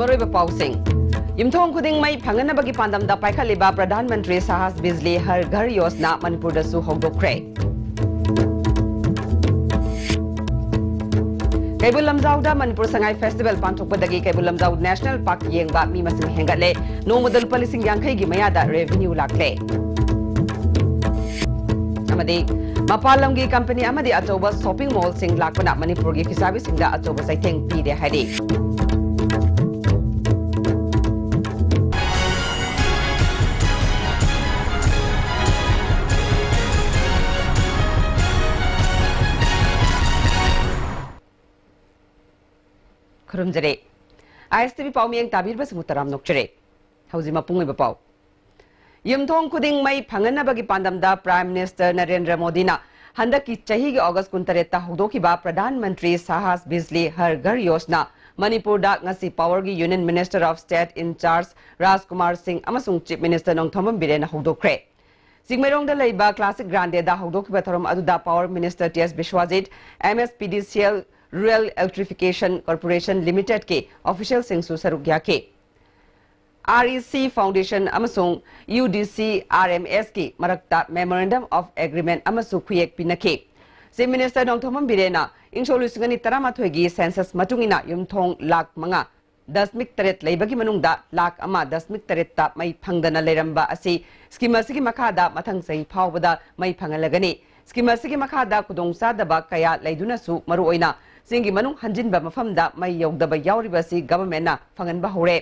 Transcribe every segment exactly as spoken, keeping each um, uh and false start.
ꯃꯔꯨꯑꯣꯏꯕ ꯄꯥꯎꯁꯤꯡ꯫ ꯌꯨꯝꯊꯣꯡ ꯈꯨꯗꯤꯡ ꯃꯩ ꯐꯪꯍꯟꯅꯕꯒꯤ ꯄꯥꯟꯗꯝꯗ ꯄꯥꯏꯈꯠꯂꯤꯕ ꯄ꯭ꯔꯙꯥꯟ ꯃꯟꯇ꯭ꯔꯤ ꯁꯍꯥꯖ ꯕꯤꯖꯂꯤ ꯍꯔ ꯘꯔ ꯌꯣꯖꯅꯥ ꯃꯅꯤꯄꯨꯔꯗꯁꯨ ꯍꯧꯗꯣꯛꯈ꯭ꯔꯦ꯫ ꯀꯩꯕꯨꯜ ꯂꯝꯖꯥꯎꯗ ꯃꯅꯤꯄꯨꯔ ꯁꯉꯥꯏ ꯐꯦꯁꯇꯤꯚꯦꯜ ꯄꯥꯡꯊꯣꯛꯄꯗꯒꯤ ꯀꯩꯕꯨꯜ ꯂꯝꯖꯥꯎ ꯅꯦꯁꯅꯦꯜ ꯄꯥꯔꯛ ꯌꯦꯡꯕ ꯃꯤ ꯃꯁꯤꯡ ꯍꯦꯟꯒꯠꯂꯦ꯫ ꯅꯣꯡꯃꯗ ꯂꯨꯄꯥ ꯂꯤꯁꯤꯡ ꯌꯥꯡꯈꯩꯒꯤ ꯃꯌꯥꯗ ꯔꯦꯚꯤꯅ꯭ꯌꯨ ꯂꯥꯛꯂꯦ꯫ ꯑꯃꯗꯤ ꯃꯄꯥꯟ ꯂꯝꯒꯤ ꯀꯝꯄꯅꯤ ꯑꯃꯗꯤ ꯑꯆꯧꯕ ꯁꯣꯄꯤꯡ ꯃꯣꯜꯁꯤꯡ ꯂꯥꯛꯄꯅ ꯃꯅꯤꯄꯨꯔꯒꯤ ꯐꯤꯁꯥꯕꯤꯁꯤꯡꯗ ꯑꯆꯧꯕ ꯆꯩꯊꯦꯡ ꯄꯤꯔꯦ ꯍꯥꯏꯔꯤ꯫ ꯈꯨꯔꯨꯝꯖꯔꯤ꯫ ꯑꯥꯏ ꯑꯦꯁ ꯇꯤ ꯚꯤ ꯄꯥꯎꯃꯤꯌꯦꯡ ꯇꯥꯕꯤꯔꯤꯕꯁꯤꯡꯕꯨ ꯇꯔꯥꯝꯅ ꯑꯣꯛꯆꯔꯤ꯫ ꯍꯧꯖꯤꯛ ꯃꯄꯨꯡ ꯑꯣꯏꯕ ꯄꯥꯎ꯫ ꯌꯨꯝꯊꯣꯡ ꯈꯨꯗꯤꯡ ꯃꯩ ꯐꯪꯍꯟꯅꯕꯒꯤ ꯄꯥꯟꯗꯝꯗ ꯄ꯭ꯔꯥꯏꯝ ꯃꯤꯅꯤꯁꯇꯔ ꯅꯔꯦꯟꯗ꯭ꯔ ꯃꯣꯗꯤꯅ ꯍꯟꯗꯛꯀꯤ ꯆꯍꯤꯒꯤ ꯑꯣꯒꯁ ꯀꯨꯟꯇꯔꯦꯠꯇ ꯍꯧꯗꯣꯛꯈꯤꯕ ꯄ꯭ꯔꯙꯥꯟ ꯃꯟꯇ꯭ꯔꯤ ꯁꯍꯥꯖ ꯕꯤꯖꯂꯤ ꯍꯔ ꯘꯔ ꯌꯣꯖꯅꯥ ꯃꯅꯤꯄꯨꯔꯗ ꯉꯁꯤ ꯄꯥꯋꯔꯒꯤ union minister of state in charge Rajkumar Singh ꯑꯃꯁꯨꯡ ꯆꯤꯐ ꯃꯤꯅꯤꯁꯇꯔ ꯅꯣꯡꯊꯣꯝꯕꯝ ꯕꯤꯔꯦꯟꯅ ꯍꯧꯗꯣꯛꯈ꯭ꯔꯦ꯫ ꯆꯤꯡꯃꯩꯔꯣꯡꯗ ꯂꯩꯕ ꯀ꯭ꯂꯥꯁꯤꯛ ꯒ꯭ꯔꯥꯟꯗꯦꯗ ꯍꯧꯗꯣꯛꯈꯤꯕ ꯊꯧꯔꯝ ꯑꯗꯨꯗ power minister T S Biswajit, M S P D C L, rural electrification corporation ꯂꯤꯃꯤꯇꯦꯗꯀꯤ ꯑꯣꯐꯤꯁꯤꯌꯦꯜꯁꯤꯡꯁꯨ ꯁꯔꯨꯛ ꯌꯥꯈꯤ꯫ ꯑꯥꯔ ꯏ ꯁꯤ ꯐꯥꯎꯟꯗꯦꯁꯟ ꯑꯃꯁꯨꯡ U D C R M ꯑꯦꯁꯀꯤ ꯃꯔꯛꯇ ꯃꯦꯃꯣꯔꯦꯟꯗꯝ ꯑꯣꯐ ꯑꯦꯒ꯭ꯔꯤꯃꯦꯟ ꯑꯃꯁꯨ ꯈꯨꯌꯦꯛ ꯄꯤꯅꯈꯤ꯫ ꯆꯤꯐ ꯃꯤꯅꯤꯁꯇꯔ ꯅꯣꯡꯊꯣꯝꯕꯝ ꯕꯤꯔꯦꯟꯅ ꯏꯪ ꯁꯣꯛ ꯂꯤꯁꯤꯡ ꯑꯅꯤ ꯇꯔꯥꯃꯥꯊꯣꯏꯒꯤ ꯁꯦꯟꯁꯁ ꯃꯇꯨꯡ ꯏꯟꯅ ꯌꯨꯝꯊꯣꯡ ꯂꯥꯈ ꯃꯉꯥ ꯗꯁꯃꯤꯛ ꯇꯔꯦꯠ ꯂꯩꯕꯒꯤ ꯃꯅꯨꯡꯗ ꯂꯥꯈ ꯑꯃ ꯗꯁꯃꯤꯛ ꯇꯔꯦꯠꯇ ꯃꯩ ꯐꯪꯗꯅ ꯂꯩꯔꯝꯕ ꯑꯁꯤ ꯁ꯭ꯀꯤꯝ ꯑꯁꯤꯒꯤ ꯃꯈꯥꯗ ꯃꯊꯪ ꯆꯍꯤ ꯐꯥꯎꯕꯗ ꯃꯩ ꯐꯪꯍꯜꯂꯒꯅꯤ꯫ ꯁ꯭ꯀꯤꯝ ꯑꯁꯤꯒꯤ ꯃꯈꯥꯗ ꯈꯨꯗꯣꯡꯆꯥꯗꯕ ꯀꯌꯥ ꯂꯩꯗꯨꯅꯁꯨ, ꯃꯔꯨꯑꯣꯏꯅ ꯆꯤꯡꯒꯤ ꯃꯅꯨꯡ ꯍꯟꯖꯤꯟꯕ ꯃꯐꯝꯗ ꯃꯩ ꯌꯧꯗꯕ ꯌꯥꯎꯔꯤꯕ ꯑꯁꯤ ꯒꯚꯔꯟꯃꯦꯟꯠꯅ ꯐꯪꯍꯟꯕ ꯍꯧꯔꯦ꯫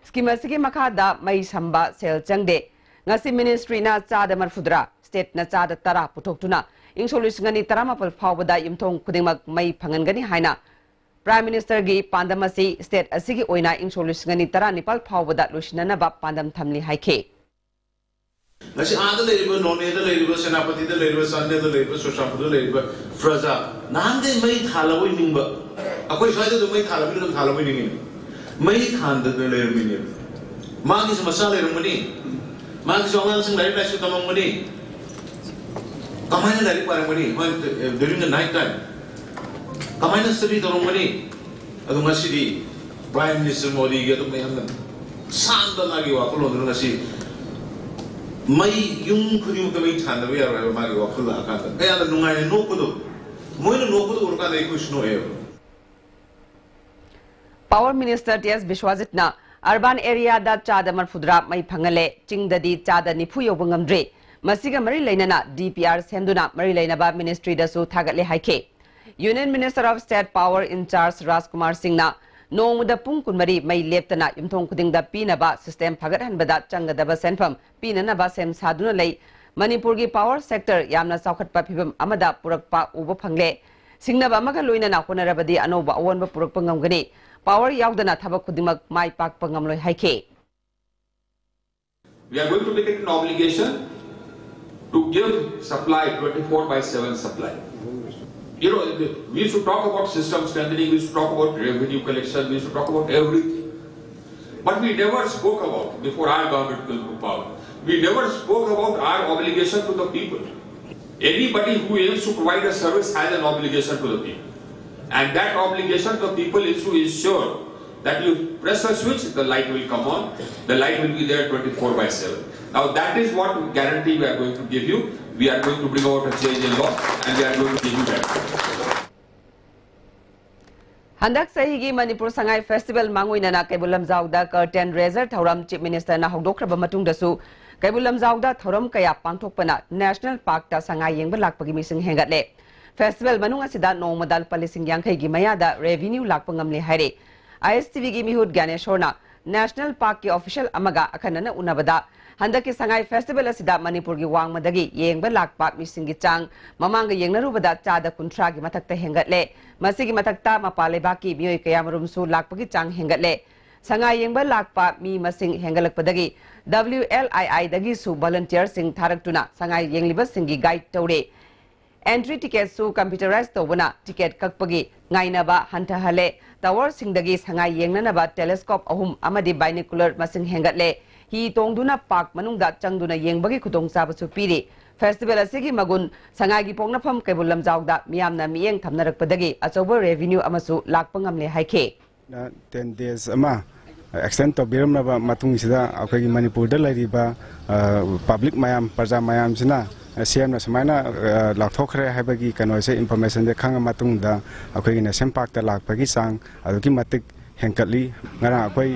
ꯁ꯭ꯀꯤꯝ ꯑꯁꯤꯒꯤ ꯃꯈꯥꯗ ꯃꯩ ꯁꯝꯕ ꯁꯦꯜ ꯆꯪꯗꯦ꯫ ꯉꯁꯤ ꯃꯤꯅꯤꯁꯇ꯭ꯔꯤꯅ ꯆꯥꯗ ꯃꯔꯤꯐꯨꯇꯔꯥ, ꯁ꯭ꯇꯦꯠꯅ ꯆꯥꯗ ꯇꯔꯥ ꯄꯨꯊꯣꯛꯇꯨꯅ ꯏꯪ ꯁꯣꯛ ꯂꯤꯁꯤꯡ ꯑꯅꯤ ꯇꯔꯥꯃꯥꯄꯜ ꯐꯥꯎꯕꯗ ꯌꯨꯝꯊꯣꯡ ꯈꯨꯗꯤꯡꯃꯛ ꯃꯩ ꯐꯪꯍꯟꯒꯅꯤ ꯍꯥꯏꯅ ꯄ꯭ꯔꯥꯏꯝ ꯃꯤꯅꯤꯁꯇꯔꯒꯤ ꯄꯥꯟꯗꯝ ꯑꯁꯤ ꯁ꯭ꯇꯦꯠ ꯑꯁꯤꯒꯤ ꯑꯣꯏꯅ ꯏꯪ ꯁꯣꯛ ꯂꯤꯁꯤꯡ ꯑꯅꯤ ꯇꯔꯥꯅꯤꯄꯥꯜ ꯐꯥꯎꯕꯗ ꯂꯣꯏꯁꯤꯟꯅꯅꯕ ꯄꯥꯟꯗꯝ ꯊꯝꯂꯤ ꯍꯥꯏꯈꯤ꯫ ꯉꯁꯤ ꯑꯥꯗ ꯂꯩꯔꯤꯕ, ꯅꯣꯅꯦꯗ ꯂꯩꯔꯤꯕ, ꯁꯦꯅꯥꯄꯇꯤꯗ ꯂꯩꯔꯤꯕ, ꯆꯥꯟꯗꯦꯜꯗ ꯂꯩꯔꯤꯕ, ꯆꯨꯔꯆꯥꯟꯄꯨꯔꯗ ꯂꯩꯔꯤꯕ ꯄ꯭ꯔꯖꯥ, ꯅꯍꯥꯟꯗꯩ ꯃꯩ ꯊꯥꯜꯂꯕꯣꯏ ꯅꯤꯡꯕ, ꯑꯩꯈꯣꯏ ꯁ꯭ꯋꯥꯏꯗ ꯑꯗꯨꯝ ꯃꯩ ꯊꯥꯜꯂꯕꯅꯤꯅ ꯑꯗꯨꯝ ꯊꯥꯜꯂꯕꯣꯏ ꯅꯤꯡꯉꯤ꯫ ꯃꯩ ꯊꯥꯟꯗꯅ ꯂꯩꯔꯝꯃꯤꯅꯦꯕ꯫ ꯃꯥꯒꯤꯁꯨ ꯃꯆꯥ ꯂꯩꯔꯝꯒꯅꯤ, ꯃꯥꯒꯤꯁꯨ ꯑꯉꯥꯡꯁꯤꯡ ꯂꯥꯏꯔꯤꯛ ꯂꯥꯏꯁꯨ ꯇꯝꯃꯝꯒꯅꯤ꯫ ꯀꯃꯥꯏꯅ ꯂꯥꯏꯔꯤꯛ ꯄꯥꯔꯝꯒꯅꯤ during the night time? ꯀꯃꯥꯏꯅ study ꯇꯧꯔꯝꯒꯅꯤ? ꯑꯗꯨ ꯉꯁꯤꯗꯤ Prime Minister ꯃꯣꯗꯤꯒꯤ ꯑꯗꯨꯝ ꯃꯌꯥꯝꯅ ꯁꯥꯟꯗ ꯃꯥꯒꯤ ꯋꯥꯈꯜꯂꯣꯟꯗꯨꯅ ꯉꯁꯤ ꯃꯩ ꯌꯨꯝ ꯈꯨꯗꯤꯡꯃꯛꯇ ꯃꯩ ꯊꯥꯟꯗꯕ ꯌꯥꯔꯣꯏ ꯍꯥꯏꯕ ꯃꯥꯒꯤ ꯋꯥꯈꯜ ꯂꯥꯛꯑꯀꯥꯟꯗ ꯀꯌꯥꯗ ꯅꯨꯡꯉꯥꯏꯅ ꯅꯣꯛꯄꯗꯣ, ꯃꯣꯏꯅ ꯅꯣꯛꯄꯗꯣ ꯎꯔꯀꯥꯟꯗ ꯑꯩꯈꯣꯏꯁꯨ ꯅꯣꯛꯑꯦꯕ꯫ Power Minister T S ꯕꯤꯁ꯭ꯋꯥꯖꯤꯠꯅ urban areaꯗ ꯆꯥꯗ ꯃꯔꯐꯨꯇꯔꯥ ꯃꯩ ꯐꯪꯍꯜꯂꯦ, ꯆꯤꯡꯗꯗꯤ ꯆꯥꯗ ꯅꯤꯐꯨ ꯌꯧꯕ ꯉꯝꯗ꯭ꯔꯤ꯫ ꯃꯁꯤꯒ ꯃꯔꯤ ꯂꯩꯅꯅ D P R ꯁꯦꯝꯗꯨꯅ ꯃꯔꯤ ꯂꯩꯅꯕ ministryꯗꯁꯨ ꯊꯥꯒꯠꯂꯦ ꯍꯥꯏꯈꯤ꯫ Union Minister of State Power in charge ꯔꯥꯖꯀꯨꯃꯥꯔ ꯁꯤꯡꯅ ꯅꯣꯡꯃꯗ ꯄꯨꯡ ꯀꯨꯟꯃꯔꯤ ꯃꯩ ꯂꯦꯞꯇꯅ ꯌꯨꯝꯊꯣꯡ ꯈꯨꯗꯤꯡꯗ ꯄꯤꯅꯕ system ꯐꯒꯠꯍꯟꯕꯗ ꯆꯪꯒꯗꯕ ꯁꯦꯟꯐꯝ ꯄꯤꯅꯅꯕ ꯁꯦꯝ ꯁꯥꯗꯨꯅ ꯂꯩ꯫ ꯃꯅꯤꯄꯨꯔꯒꯤ power sector ꯌꯥꯝꯅ ꯆꯥꯎꯈꯠꯄ ꯐꯤꯕꯝ ꯑꯃꯗ ꯄꯨꯔꯛꯄ ꯎꯕ ꯐꯪꯂꯦ꯫ ꯁꯤꯡꯅꯕ ꯑꯃꯒ ꯂꯣꯏꯅꯅ ꯍꯣꯠꯅꯔꯕꯗꯤ ꯑꯅꯧꯕ ꯑꯑꯣꯟꯕ ꯄꯨꯔꯛꯄ ꯉꯝꯒꯅꯤ꯫ Power ꯌꯥꯎꯗꯅ ꯊꯕꯛ ꯈꯨꯗꯤꯡꯃꯛ ꯃꯥꯏ ꯄꯥꯛꯄ ꯉꯝꯂꯣꯏ ꯍꯥꯏꯈꯤ꯫ We are going to make it an obligation to give supply, twenty-four by seven supply. You know, we should talk about system strengthening, we should talk about revenue collection, we should talk about everything. But we never spoke about, before our government came to power, we never spoke about our obligation to the people. Anybody who aims to provide a service has an obligation to the people. And that obligation to the people is to ensure that you press a switch, the light will come on, the light will be there twenty-four by seven. Now that is what guarantee we are going to give you. We are going to bring about a change in law and we are going to give you that. ꯍꯟꯗꯛ ꯆꯍꯤꯒꯤ Manipur Sangai festival ꯃꯥꯡꯑꯣꯏꯅꯅ ꯀꯩꯕꯨꯜ ꯂꯝꯖꯥꯎꯗ curtain raiser ꯊꯧꯔꯝ Chief Ministerꯅ ꯍꯧꯗꯣꯛꯈ꯭ꯔꯕ ꯃꯇꯨꯡꯗꯁꯨ ꯀꯩꯕꯨꯜ ꯂꯝꯖꯥꯎꯗ ꯊꯧꯔꯝ ꯀꯌꯥ ꯄꯥꯡꯊꯣꯛꯄꯅ National Parkꯇ ꯁꯉꯥꯏ ꯌꯦꯡꯕ ꯂꯥꯛꯄꯒꯤ ꯃꯤꯁꯤꯡ ꯍꯦꯟꯒꯠꯂꯦ꯫ Festival ꯃꯅꯨꯡ ꯑꯁꯤꯗ ꯅꯣꯡꯃꯗ ꯂꯨꯄꯥ ꯂꯤꯁꯤꯡ ꯌꯥꯡꯈꯩꯒꯤ ꯃꯌꯥꯗ revenue ꯂꯥꯛꯄ ꯉꯝꯂꯦ ꯍꯥꯏꯔꯤ꯫ ISTVꯒꯤ ꯃꯤꯍꯨꯠ ꯒ꯭ꯌꯥꯅꯦꯁꯣꯔꯅ National Parkꯀꯤ official ꯑꯃꯒ ꯑꯈꯟꯅꯅ ꯎꯅꯕꯗ ꯍꯟꯗꯛꯀꯤ ꯁꯉꯥꯏ festival ꯑꯁꯤꯗ ꯃꯅꯤꯄꯨꯔꯒꯤ ꯋꯥꯡꯃꯗꯒꯤ ꯌꯦꯡꯕ ꯂꯥꯛꯄ ꯃꯤꯁꯤꯡꯒꯤ ꯆꯥꯡ ꯃꯃꯥꯡꯒ ꯌꯦꯡꯅꯔꯨꯕꯗ ꯆꯥꯗ ꯀꯨꯟꯊ꯭ꯔꯥꯒꯤ ꯃꯊꯛꯇ ꯍꯦꯟꯒꯠꯂꯦ꯫ ꯃꯁꯤꯒꯤ ꯃꯊꯛꯇ ꯃꯄꯥꯟ ꯂꯩꯕꯥꯛꯀꯤ ꯃꯤꯑꯣꯏ ꯀꯌꯥꯃꯔꯨꯝꯁꯨ ꯂꯥꯛꯄꯒꯤ ꯆꯥꯡ ꯍꯦꯟꯒꯠꯂꯦ꯫ ꯁꯉꯥꯏ ꯌꯦꯡꯕ ꯂꯥꯛꯄ ꯃꯤ ꯃꯁꯤꯡ ꯍꯦꯟꯒꯠꯂꯛꯄꯗꯒꯤ WLIIꯗꯒꯤꯁꯨ volunteerꯁꯤꯡ ꯊꯥꯔꯛꯇꯨꯅ ꯁꯉꯥꯏ ꯌꯦꯡꯂꯤꯕꯁꯤꯡꯒꯤ guide ꯇꯧꯔꯦ꯫ Entry ticketꯁꯨ computerize ꯇꯧꯕꯅ ticket ꯀꯛꯄꯒꯤ ꯉꯥꯏꯅꯕ ꯍꯟꯊꯍꯜꯂꯦ꯫ Towerꯁꯤꯡꯗꯒꯤ ꯁꯉꯥꯏ ꯌꯦꯡꯅꯅꯕ telescope ꯑꯍꯨꯝ ꯑꯃꯗꯤ binocular ꯃꯁꯤꯡ ꯍꯦꯟꯒꯠꯂꯦ꯫ ꯍꯤ ꯇꯣꯡꯗꯨꯅ park ꯃꯅꯨꯡꯗ ꯆꯪꯗꯨꯅ ꯌꯦꯡꯕꯒꯤ ꯈꯨꯗꯣꯡꯆꯥꯕꯁꯨ ꯄꯤꯔꯤ꯫ Festival ꯑꯁꯤꯒꯤ ꯃꯒꯨꯟ ꯁꯉꯥꯏꯒꯤ ꯄꯣꯛꯅꯐꯝ ꯀꯩꯕꯨꯜ ꯂꯝꯖꯥꯎꯗ ꯃꯤꯌꯥꯝꯅ ꯃꯤꯠꯌꯦꯡ ꯊꯝꯅꯔꯛꯄꯗꯒꯤ ꯑꯆꯧꯕ revenue ꯑꯃꯁꯨ ꯂꯥꯛꯄ ꯉꯝꯂꯦ ꯍꯥꯏꯈꯤ꯫ ꯇꯦꯟ ꯗꯦꯖ ꯑꯃ ꯑꯦꯛꯁꯇꯦꯟ ꯇꯧꯕꯤꯔꯝꯂꯕ ꯃꯇꯨꯡꯁꯤꯗ ꯑꯩꯈꯣꯏꯒꯤ ꯃꯅꯤꯄꯨꯔꯗ ꯂꯩꯔꯤꯕ ꯄꯕ꯭ꯂꯤꯛ ꯃꯌꯥꯝ, ꯄ꯭ꯔꯖꯥ ꯃꯌꯥꯝꯁꯤꯅ ꯁꯤ ꯑꯦꯝꯅ ꯁꯨꯃꯥꯏꯅ ꯂꯥꯎꯊꯣꯛꯈ꯭ꯔꯦ ꯍꯥꯏꯕꯒꯤ ꯀꯩꯅꯣꯁꯦ, ꯏꯟꯐꯣꯔꯃꯦꯁꯟꯁꯦ ꯈꯪꯉ ꯃꯇꯨꯡꯗ ꯑꯩꯈꯣꯏꯒꯤ ꯅꯦꯁꯅꯦꯜ ꯄꯥꯔꯛꯇ ꯂꯥꯛꯄꯒꯤ ꯆꯥꯡ ꯑꯗꯨꯛꯀꯤ ꯃꯇꯤꯛ ꯍꯦꯟꯒꯠꯂꯤ꯫ ꯉꯔꯥꯡ ꯑꯩꯈꯣꯏ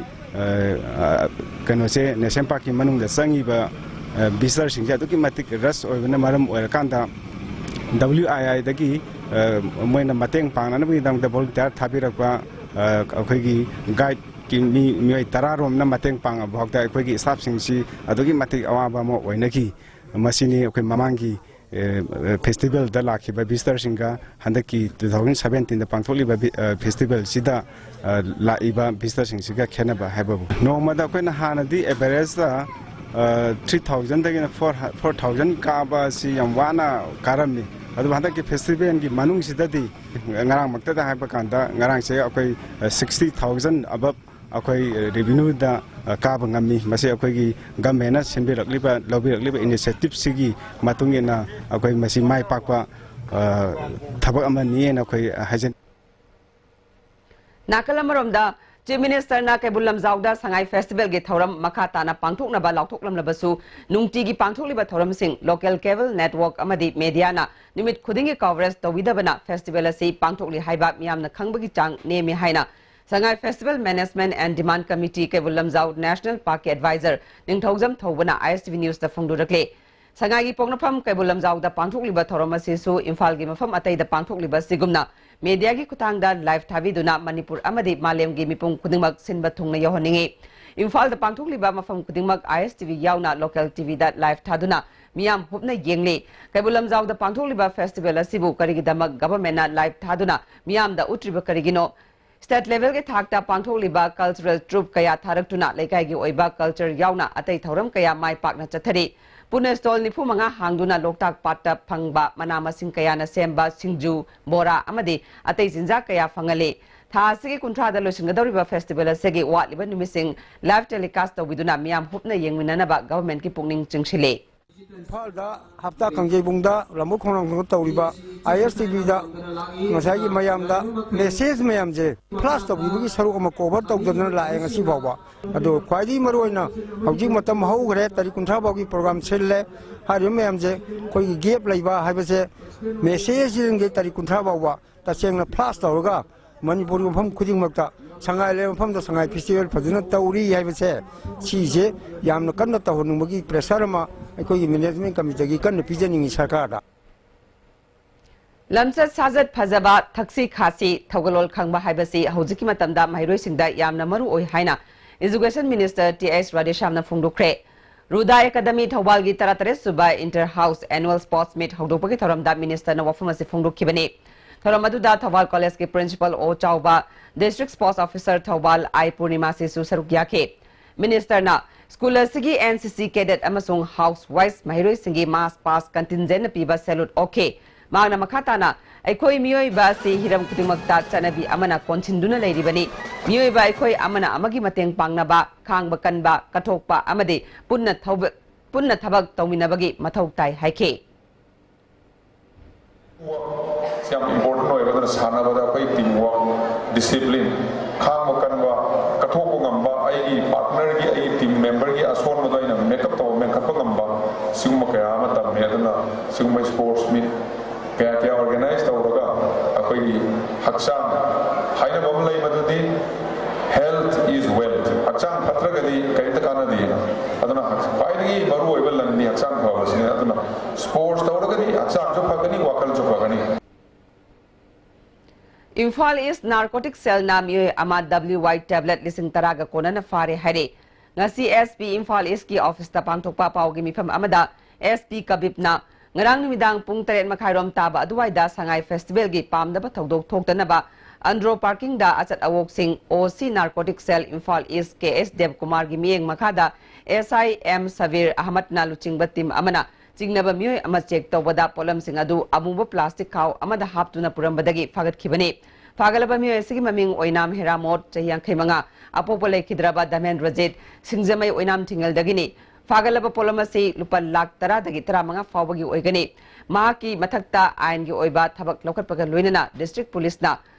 ꯀꯩꯅꯣꯁꯦ, ꯅꯦꯁꯅꯦꯜ ꯄꯥꯔꯛꯀꯤ ꯃꯅꯨꯡꯗ ꯆꯪꯉꯤꯕ ꯚꯤꯖꯤꯇꯔꯁꯤꯡꯁꯦ ꯑꯗꯨꯛꯀꯤ ꯃꯇꯤꯛ ꯔꯁ ꯑꯣꯏꯕꯅ ꯃꯔꯝ ꯑꯣꯏꯔꯀꯥꯟꯗ, ꯗꯕ꯭ꯂꯤꯎ ꯑꯥꯏ ꯑꯥꯏꯗꯒꯤ ꯃꯣꯏꯅ ꯃꯇꯦꯡ ꯄꯥꯡꯅꯅꯕꯒꯤꯗꯃꯛꯇ ꯚꯣꯂꯨꯟꯇꯤꯌꯥꯔ ꯊꯥꯕꯤꯔꯛꯄ ꯑꯩꯈꯣꯏꯒꯤ ꯒꯥꯏꯗꯀꯤ ꯃꯤ, ꯃꯤꯑꯣꯏ ꯇꯔꯥ ꯔꯣꯝꯅ ꯃꯇꯦꯡ ꯄꯥꯡꯉꯕ ꯐꯥꯎꯗ ꯑꯩꯈꯣꯏꯒꯤ ꯁ꯭ꯇꯥꯐꯁꯤꯡꯁꯤ ꯑꯗꯨꯛꯀꯤ ꯃꯇꯤꯛ ꯑꯋꯥꯕ ꯑꯃ ꯑꯣꯏꯅꯈꯤ꯫ ꯃꯁꯤꯅꯤ ꯑꯩꯈꯣꯏ ꯃꯃꯥꯡꯒꯤ ꯐꯦꯁꯇꯤꯚꯦꯜꯗ ꯂꯥꯛꯈꯤꯕ ꯚꯤꯖꯤꯇꯔꯁꯤꯡꯒ ꯍꯟꯗꯛꯀꯤ ꯇꯨ ꯊꯥꯎꯖꯟ ꯁꯕꯦꯟꯇꯤꯟꯗ ꯄꯥꯡꯊꯣꯛꯂꯤꯕ ꯐꯦꯁꯇꯤꯚꯦꯜꯁꯤꯗ ꯂꯥꯛꯏꯕ ꯚꯤꯖꯤꯇꯔꯁꯤꯡꯁꯤꯒ ꯈꯦꯠꯅꯕ ꯍꯥꯏꯕꯕꯨ, ꯅꯣꯡꯃꯗ ꯑꯩꯈꯣꯏꯅ ꯍꯥꯟꯅꯗꯤ ꯑꯦꯚꯔꯦꯖꯇ ꯊ꯭ꯔꯤ ꯊꯥꯎꯖꯟꯗꯒꯤꯅ ꯐꯣꯔ, ꯐꯣꯔ ꯊꯥꯎꯖꯟ ꯀꯥꯕ ꯑꯁꯤ ꯌꯥꯝ ꯋꯥꯅ ꯀꯥꯔꯝꯃꯤ꯫ ꯑꯗꯨꯕꯨ ꯍꯟꯗꯛꯀꯤ ꯐꯦꯁꯇꯤꯚꯦꯜꯒꯤ ꯃꯅꯨꯡꯁꯤꯗꯗꯤ, ꯉꯔꯥꯡꯃꯛꯇꯗ ꯍꯥꯏꯕ ꯀꯥꯟꯗ, ꯉꯔꯥꯡꯁꯦ ꯑꯩꯈꯣꯏ ꯁꯤꯛꯁꯇꯤ ꯊꯥꯎꯖꯟ ꯑꯕꯞ ꯑꯩꯈꯣꯏ ꯔꯦꯚꯤꯅ꯭ꯌꯨꯗ ꯀꯥꯕ ꯉꯝꯃꯤ꯫ ꯃꯁꯤ ꯑꯩꯈꯣꯏꯒꯤ ꯒꯃꯦꯟꯅ ꯁꯤꯟꯕꯤꯔꯛꯂꯤꯕ, ꯂꯧꯕꯤꯔꯛꯂꯤꯕ ꯏꯅꯤꯁꯤꯌꯦꯇꯤꯞꯁꯤꯒꯤ ꯃꯇꯨꯡ ꯏꯟꯅ ꯑꯩꯈꯣꯏ ꯃꯁꯤ ꯃꯥꯏ ꯄꯥꯛꯄ ꯊꯕꯛ ꯑꯃꯅꯤ ꯍꯥꯏꯅ ꯑꯩꯈꯣꯏ ꯍꯥꯏꯖꯅꯤꯡꯏ꯫ ꯅꯥꯀꯜ ꯑꯃꯔꯣꯝꯗ, ꯆꯤꯐ ꯃꯤꯅꯤꯁꯇꯔꯅ ꯀꯩꯕꯨꯜ ꯂꯝꯖꯥꯎꯗ ꯁꯉꯥꯏ ꯐꯦꯁꯇꯤꯚꯦꯜꯒꯤ ꯊꯧꯔꯝ ꯃꯈꯥ ꯇꯥꯅ ꯄꯥꯡꯊꯣꯛꯅꯕ ꯂꯥꯎꯊꯣꯛꯂꯝꯂꯕꯁꯨ, ꯅꯨꯡꯇꯤꯒꯤ ꯄꯥꯡꯊꯣꯛꯂꯤꯕ ꯊꯧꯔꯝꯁꯤꯡ, ꯂꯣꯀꯦꯜ ꯀꯦꯕꯜ ꯅꯦꯠꯋꯥꯔꯛ ꯑꯃꯗꯤ ꯃꯦꯗꯤꯌꯥꯅ ꯅꯨꯃꯤꯠ ꯈꯨꯗꯤꯡꯒꯤ ꯀꯣꯚꯔꯦꯖ ꯇꯧꯕꯤꯗꯕꯅ ꯐꯦꯁꯇꯤꯚꯦꯜ ꯑꯁꯤ ꯄꯥꯡꯊꯣꯛꯂꯤ ꯍꯥꯏꯕ ꯃꯤꯌꯥꯝꯅ ꯈꯪꯕꯒꯤ ꯆꯥꯡ ꯅꯦꯝꯃꯤ ꯍꯥꯏꯅ Sangai festival management and demand committee Keibul Lamjao national ꯄꯥꯔꯛꯀꯤ ꯑꯦꯗꯚꯥꯏꯖꯔ ꯅꯤꯡꯊꯧꯖꯝ ꯊꯧꯕꯅ ꯑꯥꯏ ꯑꯦꯁ ꯇꯤ ꯚꯤ ꯅ꯭ꯌꯨꯁꯇ ꯐꯣꯡꯗꯣꯔꯛꯂꯤ꯫ ꯁꯉꯥꯏꯒꯤ ꯄꯣꯛꯅꯐꯝ ꯀꯩꯕꯨꯜ ꯂꯝꯖꯥꯎꯗ ꯄꯥꯡꯊꯣꯛꯂꯤꯕ ꯊꯧꯔꯝ ꯑꯁꯤꯁꯨ ꯏꯝꯐꯥꯜꯒꯤ ꯃꯐꯝ ꯑꯇꯩꯗ ꯄꯥꯡꯊꯣꯛꯂꯤꯕ ꯑꯁꯤꯒꯨꯝꯅ ꯃꯦꯗꯤꯌꯥꯒꯤ ꯈꯨꯠꯊꯥꯡꯗ ꯂꯥꯏꯚ ꯊꯥꯕꯤꯗꯨꯅ ꯃꯅꯤꯄꯨꯔ ꯑꯃꯗꯤ ꯃꯥꯂꯦꯝꯒꯤ ꯃꯤꯄꯨꯝ ꯈꯨꯗꯤꯡꯃꯛ ꯁꯤꯟꯕ ꯊꯨꯡꯅ ꯌꯧꯍꯟꯅꯤꯡꯏ꯫ ꯏꯝꯐꯥꯜꯗ ꯄꯥꯡꯊꯣꯛꯂꯤꯕ ꯃꯐꯝ ꯈꯨꯗꯤꯡꯃꯛ ꯑꯥꯏ ꯑꯦꯁ ꯇꯤ ꯚꯤ ꯌꯥꯎꯅ ꯂꯣꯀꯦꯜ ꯇꯤ ꯚꯤꯗ ꯂꯥꯏꯚ ꯊꯥꯗꯨꯅ ꯃꯤꯌꯥꯝ ꯍꯨꯞꯅ ꯌꯦꯡꯂꯤ꯫ ꯀꯩꯕꯨꯜ ꯂꯝꯖꯥꯎꯗ ꯄꯥꯡꯊꯣꯛꯂꯤꯕ ꯐꯦꯁꯇꯤꯚꯦꯜ ꯑꯁꯤꯕꯨ ꯀꯔꯤꯒꯤꯗꯃꯛ ꯒꯚꯔꯟꯃꯦꯟꯠꯅ ꯂꯥꯏꯚ ꯊꯥꯗꯨꯅ ꯃꯤꯌꯥꯝꯗ ꯎꯠꯇ꯭ꯔꯤꯕ ꯀꯔꯤꯒꯤꯅꯣ? ꯁ꯭ꯇꯦꯠ ꯂꯦꯚꯦꯜꯒꯤ ꯊꯥꯛꯇ ꯄꯥꯡꯊꯣꯛꯂꯤꯕ ꯀꯜꯆꯔꯦꯜ ꯇ꯭ꯔꯨꯞ ꯀꯌꯥ ꯊꯥꯔꯛꯇꯨꯅ ꯂꯩꯀꯥꯏꯒꯤ ꯑꯣꯏꯕ ꯀꯜꯆꯔ ꯌꯥꯎꯅ ꯑꯇꯩ ꯊꯧꯔꯝ ꯀꯌꯥ ꯃꯥꯏ ꯄꯥꯛꯅ ꯆꯠꯊꯔꯤ꯫ ꯄꯨꯟꯅ ꯁ꯭ꯇꯣꯜ ꯅꯤꯐꯨ ꯃꯉꯥ ꯍꯥꯡꯗꯨꯅ ꯂꯣꯛꯇꯥꯛ ꯄꯥꯠꯇ ꯐꯪꯕ ꯃꯅꯥ ꯃꯁꯤꯡ ꯀꯌꯥꯅ ꯁꯦꯝꯕ ꯁꯤꯡꯖꯨ, ꯕꯣꯔꯥ ꯑꯃꯗꯤ ꯑꯇꯩ ꯆꯤꯟꯖꯥꯛ ꯀꯌꯥ ꯐꯪꯍꯜꯂꯤ꯫ ꯊꯥ ꯑꯁꯤꯒꯤ ꯀꯨꯟꯊ꯭ꯔꯥꯗ ꯂꯣꯏꯁꯤꯟꯒꯗꯧꯔꯤꯕ ꯐꯦꯁꯇꯤꯚꯦꯜ ꯑꯁꯤꯒꯤ ꯋꯥꯠꯂꯤꯕ ꯅꯨꯃꯤꯠꯁꯤꯡ ꯂꯥꯏꯚ ꯇꯦꯂꯤꯀꯥꯁ ꯇꯧꯕꯤꯗꯨꯅ ꯃꯤꯌꯥꯝ ꯍꯨꯞꯅ ꯌꯦꯡꯃꯤꯟꯅꯅꯕ ꯒꯚꯔꯟꯃꯦꯟꯠꯀꯤ ꯄꯨꯛꯅꯤꯡ ꯆꯤꯡꯁꯤꯜꯂꯤ꯫ ꯏꯝꯐꯥꯜꯗ ꯍꯞꯇꯥ ꯀꯥꯡꯖꯩꯕꯨꯡꯗ ꯂꯝꯕꯣꯏ ꯈꯣꯡꯅꯥꯡ ꯇꯧꯔꯤꯕ ꯑꯥꯏ ꯑꯦꯁ ꯇꯤ ꯚꯤꯗ ꯉꯁꯥꯏꯒꯤ ꯃꯌꯥꯝꯗ ꯃꯦꯁꯦꯖ ꯃꯌꯥꯝꯁꯦ ꯐ꯭ꯂꯥꯁ ꯇꯧꯕꯤꯕꯒꯤ ꯁꯔꯨꯛ ꯑꯃ ꯀꯣꯚꯔ ꯇꯧꯗꯅ ꯂꯥꯛꯑꯦ ꯉꯁꯤ ꯐꯥꯎꯕ꯫ ꯑꯗꯣ ꯈ꯭ꯋꯥꯏꯗꯒꯤ ꯃꯔꯨꯑꯣꯏꯅ ꯍꯧꯖꯤꯛ ꯃꯇꯝ ꯍꯧꯈ꯭ꯔꯦ, ꯇꯥꯔꯤꯛ ꯀꯨꯟꯊ꯭ꯔꯥ ꯐꯥꯎꯒꯤ ꯄ꯭ꯔꯣꯒ꯭ꯔꯥꯝ ꯁꯤꯜꯂꯦ꯫ ꯍꯥꯏꯔꯤꯕ ꯃꯌꯥꯝꯁꯦ ꯑꯩꯈꯣꯏꯒꯤ ꯒꯦꯞ ꯂꯩꯕ ꯍꯥꯏꯕꯁꯦ ꯃꯦꯁꯦꯖꯁꯤꯡꯁꯦ ꯇꯥꯔꯤꯛ ꯀꯨꯟꯊ꯭ꯔꯥ ꯐꯥꯎꯕ ꯇꯁꯦꯡꯅ ꯐ꯭ꯂꯥꯁ ꯇꯧꯔꯒ ꯃꯅꯤꯄꯨꯔꯒꯤ ꯃꯐꯝ ꯈꯨꯗꯤꯡꯃꯛꯇ ꯁꯉꯥꯏ ꯂꯩꯔꯛ ꯃꯐꯝꯗ ꯁꯉꯥꯏ ꯐꯦꯁꯇꯤꯚꯦꯜ ꯐꯖꯅ ꯇꯧꯔꯤ ꯍꯥꯏꯕꯁꯦ, ꯁꯤꯁꯦ ꯌꯥꯝꯅ ꯀꯟꯅ ꯇꯧꯍꯟꯅꯤꯡꯕꯒꯤ ꯄ꯭ꯔꯦꯁꯔ ꯑꯃ ꯑꯩꯈꯣꯏꯒꯤ ꯃꯦꯅꯦꯖꯃꯦꯟ ꯀꯃꯤꯇꯤꯗꯒꯤ ꯀꯟꯅ ꯄꯤꯖꯅꯤꯡꯉꯤ ꯁꯔꯀꯥꯔꯗ꯫ ꯂꯝꯆꯠ ꯁꯥꯖꯠ ꯐꯖꯕ, ꯊꯛꯁꯤ ꯈꯥꯁꯤ, ꯊꯧꯒꯜꯂꯣꯟ ꯈꯪꯕ ꯍꯥꯏꯕꯁꯤ ꯍꯧꯖꯤꯛꯀꯤ ꯃꯇꯝꯗ ꯃꯍꯩꯔꯣꯏꯁꯤꯡꯗ ꯌꯥꯝꯅ ꯃꯔꯨ ꯑꯣꯏ ꯍꯥꯏꯅ Education Minister ꯇꯤ ꯑꯩꯆ ꯔꯥꯙꯦꯁ꯭ꯌꯥꯝꯅ ꯐꯣꯡꯗꯣꯛꯈ꯭ꯔꯦ꯫ ꯔꯨꯗꯥ ꯑꯦꯀꯥꯗꯃꯤ ꯊꯧꯕꯥꯜꯒꯤ ꯇꯔꯥꯇꯔꯦꯠ ꯁꯨꯕ Inter House Annual Sports Meet ꯍꯧꯗꯣꯛꯄꯒꯤ ꯊꯧꯔꯝꯗ ministerꯅ ꯋꯥꯐꯝ ꯑꯁꯤ ꯐꯣꯡꯗꯣꯛꯈꯤꯕꯅꯤ꯫ ꯊꯧꯔꯝ ꯑꯗꯨꯗ ꯊꯧꯕꯥꯜ ꯀꯣꯂꯦꯖꯀꯤ Principal ꯑꯣ ꯆꯥꯎꯕ, District Sports Officer ꯊꯧꯕꯥꯜ ꯑꯥꯏ ꯄꯨꯔꯅꯤꯃꯥꯁꯤꯁꯨ ꯁꯔꯨꯛ ꯌꯥꯈꯤ꯫ Minister ꯅ school ꯑꯁꯤꯒꯤ N C C cadet ꯑꯃꯁꯨꯡ house wise ꯃꯍꯩꯔꯣꯏꯁꯤꯡꯒꯤ march past contingent ꯅ ꯄꯤꯕ salute ꯑꯣꯛꯈꯤ꯫ ꯃꯍꯥꯛꯅ ꯃꯈꯥ ꯇꯥꯅ, "ꯑꯩꯈꯣꯏ ꯃꯤꯑꯣꯏꯕ ꯑꯁꯤ ꯍꯤꯔꯝ ꯈꯨꯗꯤꯡꯃꯛꯇ ꯆꯠꯅꯕꯤ ꯑꯃꯅ ꯀꯣꯟꯁꯤꯟꯗꯨꯅ ꯂꯩꯔꯤꯕꯅꯤ꯫ ꯃꯤꯑꯣꯏꯕ ꯑꯩꯈꯣꯏ ꯑꯃꯅ ꯑꯃꯒꯤ ꯃꯇꯦꯡ ꯄꯥꯡꯅꯕ, ꯈꯥꯡꯕ ꯀꯟꯕ, ꯀꯠꯊꯣꯛꯄ ꯑꯃꯗꯤ ꯄꯨꯟꯅ ꯊꯧꯕ-, ꯄꯨꯟꯅ ꯊꯕꯛ ꯇꯧꯃꯤꯟꯅꯕꯒꯤ ꯃꯊꯧ ꯇꯥꯏ" ꯍꯥꯏꯈꯤ꯫ ꯁꯤ ꯌꯥꯝ important ꯑꯣꯏꯕ꯫ ꯑꯗꯨꯅ ꯁꯥꯟꯅꯕꯗ ꯑꯩꯈꯣꯏ team work, discipline, ꯈꯥꯡꯕ ꯀꯟꯕ, ꯀꯠꯊꯣꯛꯄ ꯉꯝꯕ, ꯑꯩꯒꯤ partner ꯒꯤ, ꯑꯩꯒꯤ team member ꯒꯤ ꯑꯁꯣꯟꯕꯗꯣ ꯑꯩꯅ make up ꯇꯧꯕ, ꯃꯦꯟꯈꯠꯄ ꯉꯝꯕ, ꯁꯤꯒꯨꯝꯕ ꯀꯌꯥ ꯑꯃ ꯇꯝꯃꯦ꯫ ꯑꯗꯨꯅ ꯁꯤꯒꯨꯝꯕ sports meet ꯀꯌꯥ ꯀꯌꯥ organize ꯇꯧꯔꯒ ꯑꯩꯈꯣꯏꯒꯤ ꯍꯛꯆꯥꯡ ꯍꯥꯏꯅꯕ ꯑꯃ ꯂꯩ, ꯃꯗꯨꯗꯤ health is wealth, ꯍꯛꯆꯥꯡ ꯐꯠꯇ꯭ꯔꯒꯗꯤ ꯀꯔꯤꯝꯇ ꯀꯥꯟꯅꯗꯦꯅ꯫ ꯑꯗꯨꯅ ꯈ꯭ꯋꯥꯏꯗꯒꯤ ꯃꯔꯨꯑꯣꯏꯕ ꯂꯟꯅꯤ ꯍꯛꯆꯥꯡ ꯐꯕꯁꯤꯅ꯫ ꯑꯗꯨꯅ sports ꯇꯧꯔꯒꯗꯤ ꯍꯛꯆꯥꯡꯁꯨ ꯐꯒꯅꯤ, ꯋꯥꯈꯜꯁꯨ ꯐꯒꯅꯤ꯫ ꯏꯝꯐꯥꯜ East Narcotic Cell ꯅ ꯃꯤꯑꯣꯏ ꯑꯃ W Y tablet ꯂꯤꯁꯤꯡ ꯇꯔꯥꯒ ꯀꯣꯟꯅꯅ ꯐꯥꯔꯦ ꯍꯥꯏꯔꯦ꯫ ꯉꯁꯤ S P ꯏꯝꯐꯥꯜ East ꯀꯤ office ꯇ ꯄꯥꯡꯊꯣꯛꯄ ꯄꯥꯎꯒꯤ ꯃꯤꯐꯝ ꯑꯃꯗ S P ꯀꯕꯤꯞꯅ ꯉꯔꯥꯡ ꯅꯨꯃꯤꯗꯥꯡ ꯄꯨꯡ ꯇꯔꯦꯠ ꯃꯈꯥꯏꯔꯣꯝ ꯇꯥꯕ ꯑꯗꯨꯋꯥꯏꯗ ꯁꯉꯥꯏ festival ꯒꯤ ꯄꯥꯝꯗꯕ ꯊꯧꯗꯣꯛ ꯊꯣꯛꯇꯅꯕ ꯑꯟꯗ꯭ꯔꯣ parking ꯗ ꯑꯆꯠ ꯑꯋꯣꯛꯁꯤꯡ O C Narcotic Cell Imphal East K S ꯗꯦꯕꯀꯨꯃꯥꯔꯒꯤ ꯃꯤꯠꯌꯦꯡ ꯃꯈꯥꯗ S I M ꯁꯕꯤꯔ ꯑꯍꯃꯗꯅ ꯂꯨꯆꯤꯡꯕ team ꯑꯃꯅ ꯆꯤꯡꯅꯕ ꯃꯤꯑꯣꯏ ꯑꯃ check ꯇꯧꯕꯗ ꯄꯣꯠꯂꯝꯁꯤꯡ ꯑꯗꯨ ꯑꯃꯨꯕ plastic ꯈꯥꯎ ꯑꯃꯗ ꯍꯥꯞꯇꯨꯅ ꯄꯨꯔꯝꯕꯗꯒꯤ ꯐꯥꯒꯠꯈꯤꯕꯅꯤ꯫ ꯐꯥꯒꯠꯂꯕ ꯃꯤꯑꯣꯏ ꯑꯁꯤꯒꯤ ꯃꯃꯤꯡ ꯑꯣꯏꯅꯥꯝ ꯍꯦꯔꯥꯃꯣꯠ, ꯆꯍꯤ ꯌꯥꯡꯈꯩ ꯃꯉꯥ, ꯑꯄꯣꯛꯄ ꯂꯩꯈꯤꯗ꯭ꯔꯕ ꯙꯃꯦꯟꯗ꯭ꯔꯖꯤꯠ, ꯁꯤꯡꯖꯃꯩ ꯑꯣꯏꯅꯥꯝ ꯊꯤꯡꯉꯦꯜꯗꯒꯤꯅꯤ꯫ ꯐꯥꯒꯠꯂꯕ ꯄꯣꯠꯂꯝ ꯑꯁꯤ ꯂꯨꯄꯥ ꯂꯥꯈ ꯇꯔꯥꯗꯒꯤ ꯇꯔꯥꯃꯉꯥ ꯐꯥꯎꯕꯒꯤ ꯑꯣꯏꯒꯅꯤ꯫ ꯃꯍꯥꯛꯀꯤ ꯃꯊꯛꯇ ꯑꯥꯏꯟꯒꯤ ꯑꯣꯏꯕ ꯊꯕꯛ ꯂꯧꯈꯠꯄꯒ ꯂꯣꯏꯅꯅ district policeꯅ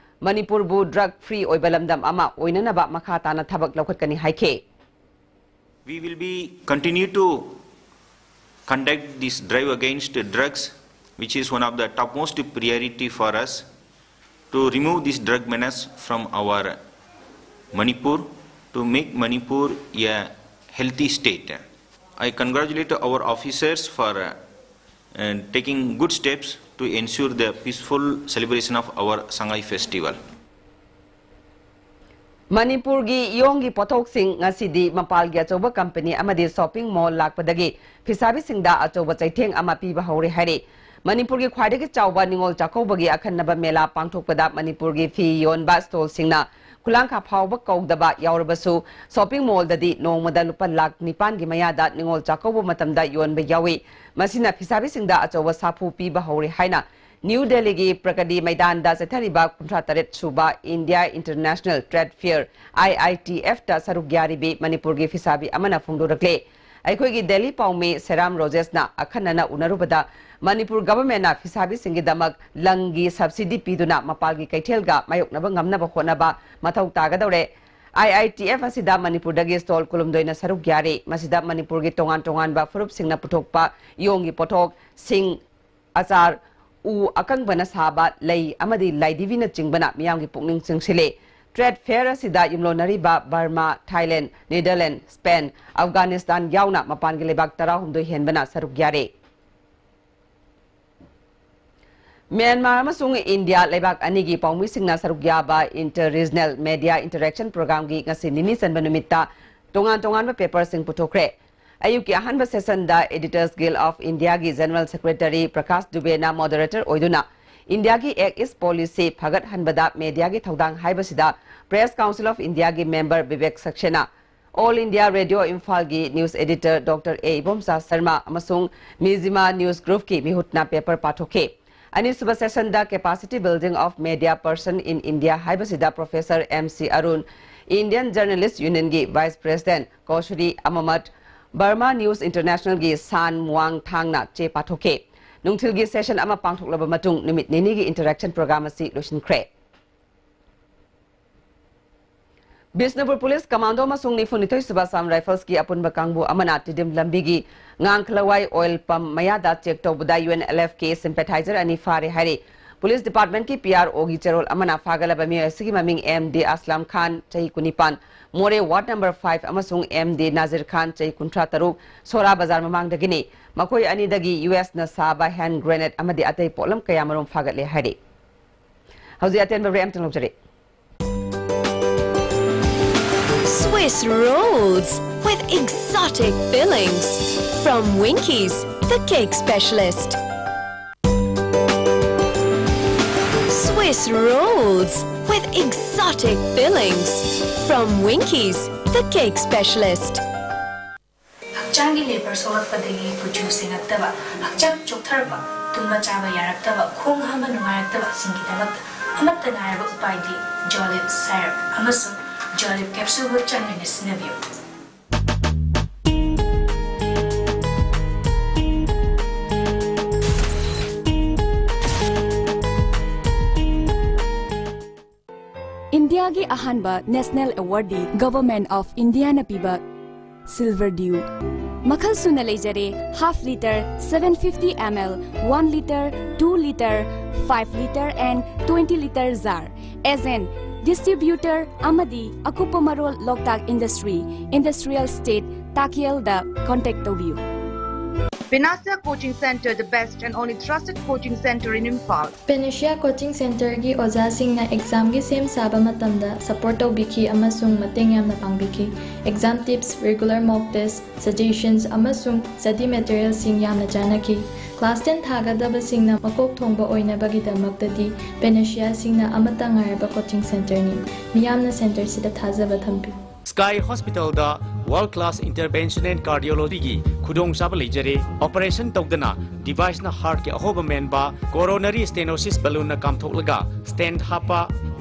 ꯃꯅꯤꯄꯨꯔꯕꯨ drug free ꯑꯣꯏꯕ ꯂꯝꯗꯝ ꯑꯃ ꯑꯣꯏꯅꯅꯕ ꯃꯈꯥ ꯇꯥꯅ ꯊꯕꯛ ꯂꯧꯈꯠꯀꯅꯤ ꯍꯥꯏꯈꯤ꯫ We will be continue to conduct this drive against drugs, which is one of the topmost priority for us to remove this drug menace from our Manipur, to make Manipur a healthy state. I congratulate our officers for uh, uh, taking good steps to ensure the peaceful celebration of our Sangai festival. ꯃꯅꯤꯄꯨꯔꯒꯤ ꯌꯣꯡꯒꯤ ꯄꯣꯠꯊꯣꯛꯁꯤꯡ ꯉꯁꯤꯗꯤ ꯃꯄꯥꯜꯒꯤ ꯑꯆꯧꯕ company ꯑꯃꯗꯤ shopping mall ꯂꯥꯛꯄꯗꯒꯤ ꯐꯤꯁꯥꯕꯤꯁꯤꯡꯗ ꯑꯆꯧꯕ ꯆꯩꯊꯦꯡ ꯑꯃ ꯄꯤꯕ ꯍꯧꯔꯦ ꯍꯥꯏꯔꯤ꯫ ꯃꯅꯤꯄꯨꯔꯒꯤ ꯈ꯭ꯋꯥꯏꯗꯒꯤ ꯆꯥꯎꯕ ꯅꯤꯉꯣꯜ ꯆꯥꯛꯀꯧꯕꯒꯤ ꯑꯈꯟꯅꯕ ꯃꯦꯂꯥ ꯄꯥꯡꯊꯣꯛꯄꯗ ꯃꯅꯤꯄꯨꯔꯒꯤ ꯐꯤ ꯌꯣꯟꯕ stallꯁꯤꯡꯅ ꯈꯨꯂꯥꯡꯈꯥ ꯐꯥꯎꯕ ꯀꯧꯗꯕ ꯌꯥꯎꯔꯕꯁꯨ, shopping mallꯗꯗꯤ ꯅꯣꯡꯃꯗ ꯂꯨꯄꯥ ꯂꯥꯈ ꯅꯤꯄꯥꯟꯒꯤ ꯃꯌꯥꯗ ꯅꯤꯉꯣꯜ ꯆꯥꯛꯀꯧꯕ ꯃꯇꯝꯗ ꯌꯣꯟꯕ ꯌꯥꯎꯏ꯫ ꯃꯁꯤꯅ ꯐꯤꯁꯥꯕꯤꯁꯤꯡꯗ ꯑꯆꯧꯕ ꯁꯥꯐꯨ ꯄꯤꯕ ꯍꯧꯔꯦ ꯍꯥꯏꯅ ꯅ꯭ꯌꯨ ꯗꯦꯜꯂꯤꯒꯤ ꯄ꯭ꯔꯒꯇꯤ ꯃꯩꯗꯥꯟꯗ ꯆꯠꯊꯔꯤꯕ ꯀꯨꯟꯊ꯭ꯔꯥ ꯇꯔꯦꯠ ꯁꯨꯕ India International Trade Fair, I I T F ꯇ ꯁꯔꯨꯛ ꯌꯥꯔꯤꯕꯤ ꯃꯅꯤꯄꯨꯔꯒꯤ ꯐꯤꯁꯥꯕꯤ ꯑꯃꯅ ꯐꯣꯡꯗꯣꯔꯛꯂꯦ꯫ ꯑꯩꯈꯣꯏꯒꯤ ꯗꯦꯜꯂꯤ ꯄꯥꯎꯃꯤ ꯁꯦꯔꯥꯝ ꯔꯣꯖꯦꯁꯅ ꯑꯈꯟꯅꯅ ꯎꯅꯔꯨꯕꯗ, ꯃꯅꯤꯄꯨꯔ governmentꯅ ꯐꯤꯁꯥꯕꯤꯁꯤꯡꯒꯤꯗꯃꯛ ꯂꯪꯒꯤ subsidy ꯄꯤꯗꯨꯅ ꯃꯄꯥꯜꯒꯤ ꯀꯩꯊꯦꯜꯒ ꯃꯥꯌꯣꯛꯅꯕ ꯉꯝꯅꯕ ꯍꯣꯠꯅꯕ ꯃꯊꯧ ꯇꯥꯒꯗꯧꯔꯦ꯫ I I T F ꯑꯁꯤꯗ ꯃꯅꯤꯄꯨꯔꯗꯒꯤ stall ꯀꯨꯟꯍꯨꯝꯗꯣꯏꯅ ꯁꯔꯨꯛ ꯌꯥꯔꯤ꯫ ꯃꯁꯤꯗ ꯃꯅꯤꯄꯨꯔꯒꯤ ꯇꯣꯉꯥꯟ ꯇꯣꯉꯥꯟꯕ ꯐꯨꯔꯨꯞꯁꯤꯡꯅ ꯄꯨꯊꯣꯛꯄ ꯌꯣꯡꯒꯤ ꯄꯣꯠꯊꯣꯛ, ꯁꯤꯡ, ꯑꯆꯥꯔ, ꯎ ꯑꯀꯪꯕꯅ ꯁꯥꯕ ꯂꯩ ꯑꯃꯗꯤ ꯂꯥꯏꯙꯤꯕꯤꯅꯆꯤꯡꯕꯅ ꯃꯤꯌꯥꯝꯒꯤ ꯄꯨꯛꯅꯤꯡ ꯆꯤꯡꯁꯤꯜꯂꯤ꯫ Trade fair ꯑꯁꯤꯗ ꯌꯨꯝꯂꯣꯟꯅꯔꯤꯕ ꯕꯔꯃꯥ, ꯊꯥꯏꯂꯦꯟ, ꯅꯦꯗꯔꯂꯦꯟ, ꯁ꯭ꯄꯦꯟ, ꯑꯐꯒꯥꯅꯤꯁꯇꯥꯟ ꯌꯥꯎꯅ ꯃꯄꯥꯟꯒꯤ ꯂꯩꯕꯥꯛ ꯇꯔꯥꯍꯨꯝꯗꯣꯏ ꯍꯦꯟꯕꯅ ꯁꯔꯨꯛ ꯌꯥꯔꯤ꯫ ꯃ꯭ꯌꯥꯟꯃꯥꯔ ꯑꯃꯁꯨꯡ ꯏꯟꯗꯤꯌꯥ ꯂꯩꯕꯥꯛ ꯑꯅꯤꯒꯤ ꯄꯥꯎꯃꯤꯁꯤꯡꯅ ꯁꯔꯨꯛ ꯌꯥꯕ Inter-Regional Media Interaction Programꯒꯤ ꯉꯁꯤ ꯅꯤꯅꯤ ꯆꯟꯕ ꯅꯨꯃꯤꯠꯇ ꯇꯣꯉꯥꯟ ꯇꯣꯉꯥꯟꯕ paperꯁꯤꯡ ꯄꯨꯊꯣꯛꯈ꯭ꯔꯦ꯫ ꯑꯌꯨꯛꯀꯤ ꯑꯍꯥꯟꯕ sessionꯗ Editors Guild of Indiaꯒꯤ General Secretary Prakash ꯗꯨꯕꯦꯅ moderator ꯑꯣꯏꯗꯨꯅ ꯏꯟꯗꯤꯌꯥꯒꯤ Act East Policy ꯐꯒꯠꯍꯟꯕꯗ mediaꯒꯤ ꯊꯧꯗꯥꯡ ꯍꯥꯏꯕꯁꯤꯗ Press Council of Indiaꯒꯤ member Bibek ꯁꯛꯁꯦꯅꯥ, All India Radio ꯏꯝꯐꯥꯜꯒꯤ news editor Doctor ꯑꯦ ꯏꯕꯣꯝꯆꯥ ꯁꯔꯃ ꯑꯃꯁꯨꯡ Mizzima News Groupꯀꯤ ꯃꯤꯍꯨꯠꯅ paper ꯄꯥꯊꯣꯛꯈꯤ꯫ ꯑꯅꯤꯁꯨꯕ sessionꯗ Capacity Building of Media Person in India ꯍꯥꯏꯕꯁꯤꯗ Professor M C Arun, Indian Journalist Unionꯒꯤ Vice President ꯀꯣꯁꯨꯔꯤ ꯑꯃꯃꯠ, Burma News Internationalꯒꯤ ꯁꯥꯟ ꯃꯨꯋꯥꯡ ꯊꯥꯡꯅ ꯆꯦ ꯄꯥꯊꯣꯛꯈꯤ꯫ ꯅꯨꯡꯊꯤꯜꯒꯤ session ꯑꯃ ꯄꯥꯡꯊꯣꯛꯂꯕ ꯃꯇꯨꯡ ꯅꯨꯃꯤꯠ ꯅꯤꯅꯤꯒꯤ interaction program ꯑꯁꯤ ꯂꯣꯏꯁꯤꯟꯈ꯭ꯔꯦ꯫ ꯕꯤꯁꯅꯨꯄꯨꯔ ꯄꯨꯂꯤꯁ ꯀꯃꯥꯟꯗꯣ ꯑꯃꯁꯨꯡ ꯅꯤꯐꯨ ꯅꯤꯊꯣꯏ ꯁꯨꯕ Assam Riflesꯀꯤ ꯑꯄꯨꯟꯕ ꯀꯥꯡꯕꯨ ꯑꯃꯅ ꯇꯤꯗꯤꯝ ꯂꯝꯕꯤꯒꯤ ꯉꯥꯡꯈꯂꯋꯥꯏ oil pump ꯃꯌꯥꯗ check ꯇꯧꯕꯗ UNLFꯀꯤ sympathizer ꯑꯅꯤ ꯐꯥꯔꯦ ꯍꯥꯏꯔꯤ꯫ ꯄꯨꯂꯤꯁ departmentꯀꯤ PROꯒꯤ ꯆꯦꯔꯣꯜ ꯑꯃꯅ ꯐꯥꯒꯠꯂꯕ ꯃꯤꯑꯣꯏ ꯑꯁꯤꯒꯤ ꯃꯃꯤꯡ MD Aslam Khan, ꯆꯍꯤ ꯀꯨꯟꯅꯤꯄꯥꯟ, More Ward number five, ꯑꯃꯁꯨꯡ MD Nazir Khan, ꯆꯍꯤ ꯀꯨꯟꯊ꯭ꯔꯥ ꯇꯔꯨꯛ, ꯁꯣꯔꯥ ꯕꯖꯥꯔ ꯃꯃꯥꯡꯗꯒꯤꯅꯤ꯫ ꯃꯈꯣꯏ ꯑꯅꯤꯗꯒꯤ USꯅ ꯁꯥꯕ hand grenade ꯑꯃꯗꯤ ꯑꯇꯩ ꯄꯣꯠꯂꯝ ꯀꯌꯥꯃꯔꯨꯝ ꯐꯥꯒꯠꯂꯦ ꯍꯥꯏꯔꯤ꯫ ꯍꯧꯖꯤꯛ ꯑꯇꯦꯟꯕ ꯕ꯭ꯔꯦꯛ ꯑꯃꯇꯪ ꯂꯧꯖꯔꯤ꯫ Swiss rolls with exotic fillings from Winkies, the cake specialist. Swiss rolls with exotic fillings from Winkies, the cake specialist. ꯍꯛꯆꯥꯡꯒꯤ ꯂꯦꯕꯔ ꯁꯣꯛꯂꯛꯄꯗꯒꯤ ꯀꯨꯆꯨ ꯁꯦꯡꯉꯛꯇꯕ, ꯍꯛꯆꯥꯡ ꯆꯣꯛꯊꯔꯛꯄ, ꯇꯨꯝꯕ ꯆꯥꯕ ꯌꯥꯔꯛꯇꯕ, ꯈꯣꯡ ꯍꯥꯝꯕ ꯅꯨꯡꯉꯥꯏꯔꯛꯇꯕꯁꯤꯡꯒꯤꯗꯃꯛꯇ ꯑꯃꯠꯇ ꯉꯥꯏꯔꯕ ꯎꯄꯥꯏꯗꯤ Jolib syrup ꯑꯃꯁꯨꯡ Jolib capsule ꯍꯛꯆꯥꯡ ꯑꯣꯏꯅ ꯁꯤꯖꯤꯟꯅꯕꯤꯌꯨ꯫ ꯏꯟꯗꯤꯌꯥꯒꯤ ꯑꯍꯥꯟꯕ national awardꯗꯤ Government of Indiaꯅ ꯄꯤꯕ Silver Dew꯫ ꯃꯈꯜ ꯁꯨꯅ ꯂꯩꯖꯔꯦ, half litre, seven fifty ml, one litre, two litre, five litre and twenty litre jar꯫ Agent, distributor ꯑꯃꯗꯤ ꯑꯀꯨꯞꯄ ꯃꯔꯣꯜ ꯂꯣꯛꯇꯥꯛ Industry, Industrial Estate, ꯇꯥꯀꯦꯜꯗ contact ꯇꯧꯕꯤꯌꯨ꯫ Panacea Coaching Center, the best and only trusted coaching center in Imphal. Panacea Coaching Centerꯒꯤ ꯑꯣꯖꯥꯁꯤꯡꯅ examꯒꯤ ꯁꯦꯝ ꯁꯥꯕ ꯃꯇꯝꯗ support ꯇꯧꯕꯤꯈꯤ ꯑꯃꯁꯨꯡ ꯃꯇꯦꯡ ꯌꯥꯝꯅ ꯄꯥꯡꯕꯤꯈꯤ꯫ Exam tips, regular mock test, suggestions ꯑꯃꯁꯨꯡ study materialꯁꯤꯡ ꯌꯥꯝꯅ ꯆꯥꯟꯅꯈꯤ꯫ Class ten ꯊꯥꯒꯗꯕꯁꯤꯡꯅ ꯃꯀꯣꯛ ꯊꯣꯡꯕ ꯑꯣꯏꯅꯕꯒꯤꯗꯃꯛꯇꯗꯤ Panaceaꯁꯤꯡꯅ ꯑꯃꯠꯇ ꯉꯥꯏꯔꯕ coaching centerꯅꯤ꯫ ꯃꯤꯌꯥꯝꯅ centerꯁꯤꯗ ꯊꯥꯖꯕ ꯊꯝꯕꯤꯌꯨ꯫ Sky Hospitalꯗ World Class Intervention and Cardiology ꯒꯤ ꯈꯨꯗꯣꯡꯆꯥꯕ ꯂꯩꯖꯔꯦ꯫ Operation ꯇꯧꯗꯅ device ꯅ heart ꯀꯤ ꯑꯍꯣꯕ ꯃꯦꯟꯕ, coronary stenosis balloon ꯅ ꯀꯥꯝꯊꯣꯛꯂꯒ stent ꯍꯥꯞꯄ,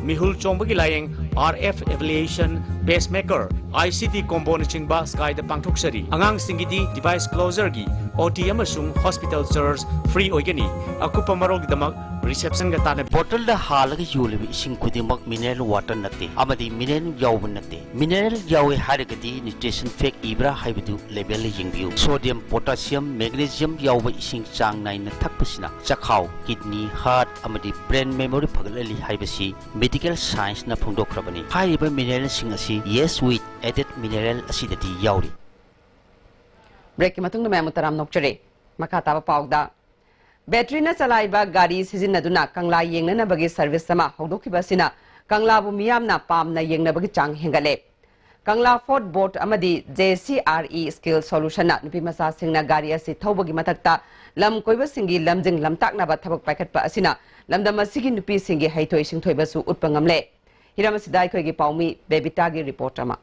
ꯃꯤꯍꯨꯜ ꯆꯣꯡꯕꯒꯤ ꯂꯥꯌꯦꯡ, R F ablation, pacemaker, I C D combo ꯅꯆꯤꯡꯕ Sky ꯗ ꯄꯥꯡꯊꯣꯛꯆꯔꯤ꯫ ꯑꯉꯥꯡꯁꯤꯡꯒꯤꯗꯤ device closure ꯒꯤ O T ꯑꯃꯁꯨꯡ hospital charge free ꯑꯣꯏꯒꯅꯤ꯫ ꯑꯀꯨꯞꯄ ꯃꯔꯣꯜꯒꯤꯗꯃꯛ reception ꯒ ꯇꯥꯟꯅꯕꯤꯌꯨ꯫ ꯕꯣꯇꯜꯗ ꯍꯥꯜꯂꯒ ꯌꯣꯜꯂꯤꯕ ꯏꯁꯤꯡ ꯈꯨꯗꯤꯡꯃꯛ mineral water ꯅꯠꯇꯦ ꯑꯃꯗꯤ mineral ꯌꯥꯎꯕ ꯅꯠꯇꯦ꯫ Mineral ꯌꯥꯎꯏ ꯍꯥꯏꯔꯒꯗꯤ nutrition fact ꯏꯕ꯭ꯔꯥ ꯍꯥꯏꯕꯗꯨ label ꯗ ꯌꯦꯡꯕꯤꯌꯨ꯫ Sodium, potassium, magnesium ꯌꯥꯎꯕ ꯏꯁꯤꯡ ꯆꯥꯡ ꯅꯥꯏꯅ ꯊꯛꯄꯁꯤꯅ ꯆꯈꯥꯎ, kidney, heart ꯑꯃꯗꯤ brain memory ꯐꯒꯠꯍꯜꯂꯤ ꯍꯥꯏꯕꯁꯤ medical science ꯅ ꯐꯣꯡꯗꯣꯛꯈ꯭ꯔꯕꯅꯤ꯫ ꯍꯥꯏꯔꯤꯕ mineral ꯁꯤꯡ ꯑꯁꯤ Yes With Added Mineral ꯑꯁꯤꯗꯗꯤ ꯌꯥꯎꯔꯤ꯫ Break ꯀꯤ ꯃꯇꯨꯡꯗ ꯃꯌꯥꯝꯕꯨ ꯇꯔꯥꯝꯅ ꯑꯣꯛꯆꯔꯤ꯫ ꯃꯈꯥ ꯇꯥꯕ ꯄꯥꯎꯗ, battery ꯅ ꯆꯂꯥꯏꯕ ꯒꯥꯔꯤ ꯁꯤꯖꯤꯟꯅꯗꯨꯅ ꯀꯪꯂꯥ ꯌꯦꯡꯅꯅꯕꯒꯤ service ꯑꯃ ꯍꯧꯗꯣꯛꯈꯤꯕ ꯑꯁꯤꯅ ꯀꯪꯂꯥꯕꯨ ꯃꯤꯌꯥꯝꯅ ꯄꯥꯝꯅ ꯌꯦꯡꯅꯕꯒꯤ ꯆꯥꯡ ꯍꯦꯟꯒꯠꯂꯦ꯫ ꯀꯪꯂꯥ Fort Boat ꯑꯃꯗꯤ J C R E Skill Solution ꯅ ꯅꯨꯄꯤꯃꯆꯥꯁꯤꯡꯅ ꯒꯥꯔꯤ ꯑꯁꯤ ꯊꯧꯕꯒꯤ ꯃꯊꯛꯇ ꯂꯝ ꯀꯣꯏꯕꯁꯤꯡꯒꯤ ꯂꯝꯖꯤꯡ ꯂꯝꯇꯥꯛꯅꯕ ꯊꯕꯛ ꯄꯥꯏꯈꯠꯄ ꯑꯁꯤꯅ ꯂꯝꯗꯝ ꯑꯁꯤꯒꯤ ꯅꯨꯄꯤꯁꯤꯡꯒꯤ ꯍꯩꯊꯣꯏ ꯁꯤꯡꯊꯣꯏꯕꯁꯨ ꯎꯠꯄ ꯉꯝꯂꯦ꯫ ꯍꯤꯔꯝ ꯑꯁꯤꯗ ꯑꯩꯈꯣꯏꯒꯤ ꯄꯥꯎꯃꯤ ꯕꯦꯕꯤꯇꯥꯒꯤ report ꯑꯃ꯫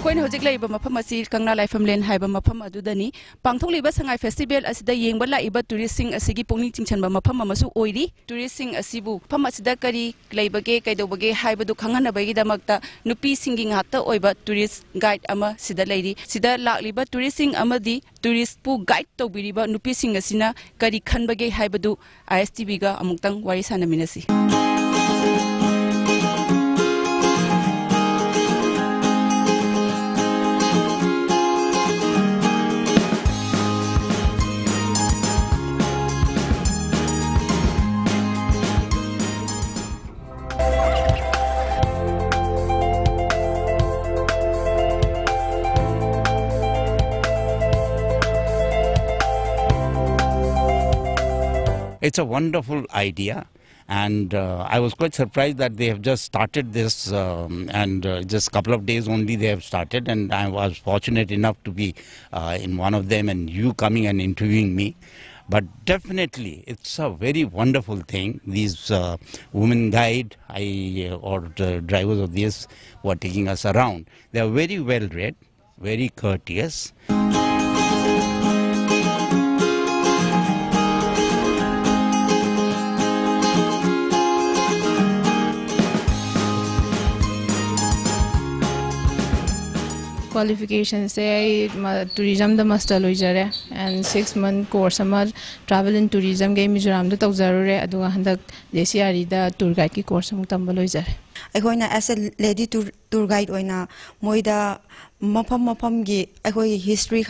ꯑꯩꯈꯣꯏꯅ ꯍꯧꯖꯤꯛ ꯂꯩꯔꯤꯕ ꯃꯐꯝ ꯑꯁꯤ ꯀꯪꯂꯥ ꯂꯥꯏꯐꯝꯂꯦꯟ ꯍꯥꯏꯕ ꯃꯐꯝ ꯑꯗꯨꯗꯅꯤ꯫ ꯄꯥꯡꯊꯣꯛꯂꯤꯕ ꯁꯉꯥꯏ festival ꯑꯁꯤꯗ ꯌꯦꯡꯕ ꯂꯥꯛꯏꯕ tourist ꯁꯤꯡ ꯑꯁꯤꯒꯤ ꯄꯨꯛꯅꯤꯡ ꯆꯤꯡꯁꯤꯟꯕ ꯃꯐꯝ ꯑꯃꯁꯨ ꯑꯣꯏꯔꯤ꯫ Tourist ꯁꯤꯡ ꯑꯁꯤꯕꯨ ꯃꯐꯝ ꯑꯁꯤꯗ ꯀꯔꯤ ꯂꯩꯕꯒꯦ, ꯀꯩꯗꯧꯕꯒꯦ ꯍꯥꯏꯕꯗꯨ ꯈꯪꯍꯟꯅꯕꯒꯤꯗꯃꯛꯇ ꯅꯨꯄꯤꯁꯤꯡꯒꯤ ꯉꯥꯛꯇ ꯑꯣꯏꯕ tourist guide ꯑꯃ ꯁꯤꯗ ꯂꯩꯔꯤ꯫ ꯁꯤꯗ ꯂꯥꯛꯂꯤꯕ tourist ꯁꯤꯡ ꯑꯃꯗꯤ tourist ꯄꯨ guide ꯇꯧꯕꯤꯔꯤꯕ ꯅꯨꯄꯤꯁꯤꯡ ꯑꯁꯤꯅ ꯀꯔꯤ ꯈꯟꯕꯒꯦ ꯍꯥꯏꯕꯗꯨ I S T V ꯒ ꯑꯃꯨꯛꯇꯪ ꯋꯥꯔꯤ ꯁꯥꯟꯅꯃꯤꯟꯅꯁꯤ꯫ It's a wonderful idea. And uh, I was quite surprised that they have just started this, um, and uh, just a couple of days only they have started. And I was fortunate enough to be uh, in one of them, and you coming and interviewing me. But definitely, it's a very wonderful thing. These uh, women guide, I uh, or the drivers of this who are taking us around, they are very well read, very courteous. Qualificationꯁꯦ ꯑꯩ ꯇꯨꯔꯤꯖꯝꯗ master ꯂꯣꯏꯖꯔꯦ꯫ And six month course ꯑꯃ travel in ꯇꯨꯔꯤꯖꯝꯒꯤ ꯑꯩ ꯃꯤꯖꯣꯔꯥꯝꯗ ꯇꯧꯖꯔꯨꯔꯦ꯫ ꯑꯗꯨꯒ ꯍꯟꯗꯛ ꯖꯦ ꯁꯤ ꯑꯥꯔ ꯏꯗ ꯇꯨꯔ ꯒꯥꯏꯗꯀꯤ ꯀꯣꯔꯁ ꯑꯃꯨꯛ ꯇꯝꯕ ꯂꯣꯏꯖꯔꯦ꯫ ꯑꯩꯈꯣꯏꯅ as a lady tour tour guide ꯑꯣꯏꯅ ꯃꯣꯏꯗ ꯃꯐꯝ ꯃꯐꯝꯒꯤ ꯑꯩꯈꯣꯏꯒꯤ ꯍꯤꯁꯇ꯭ꯔꯤ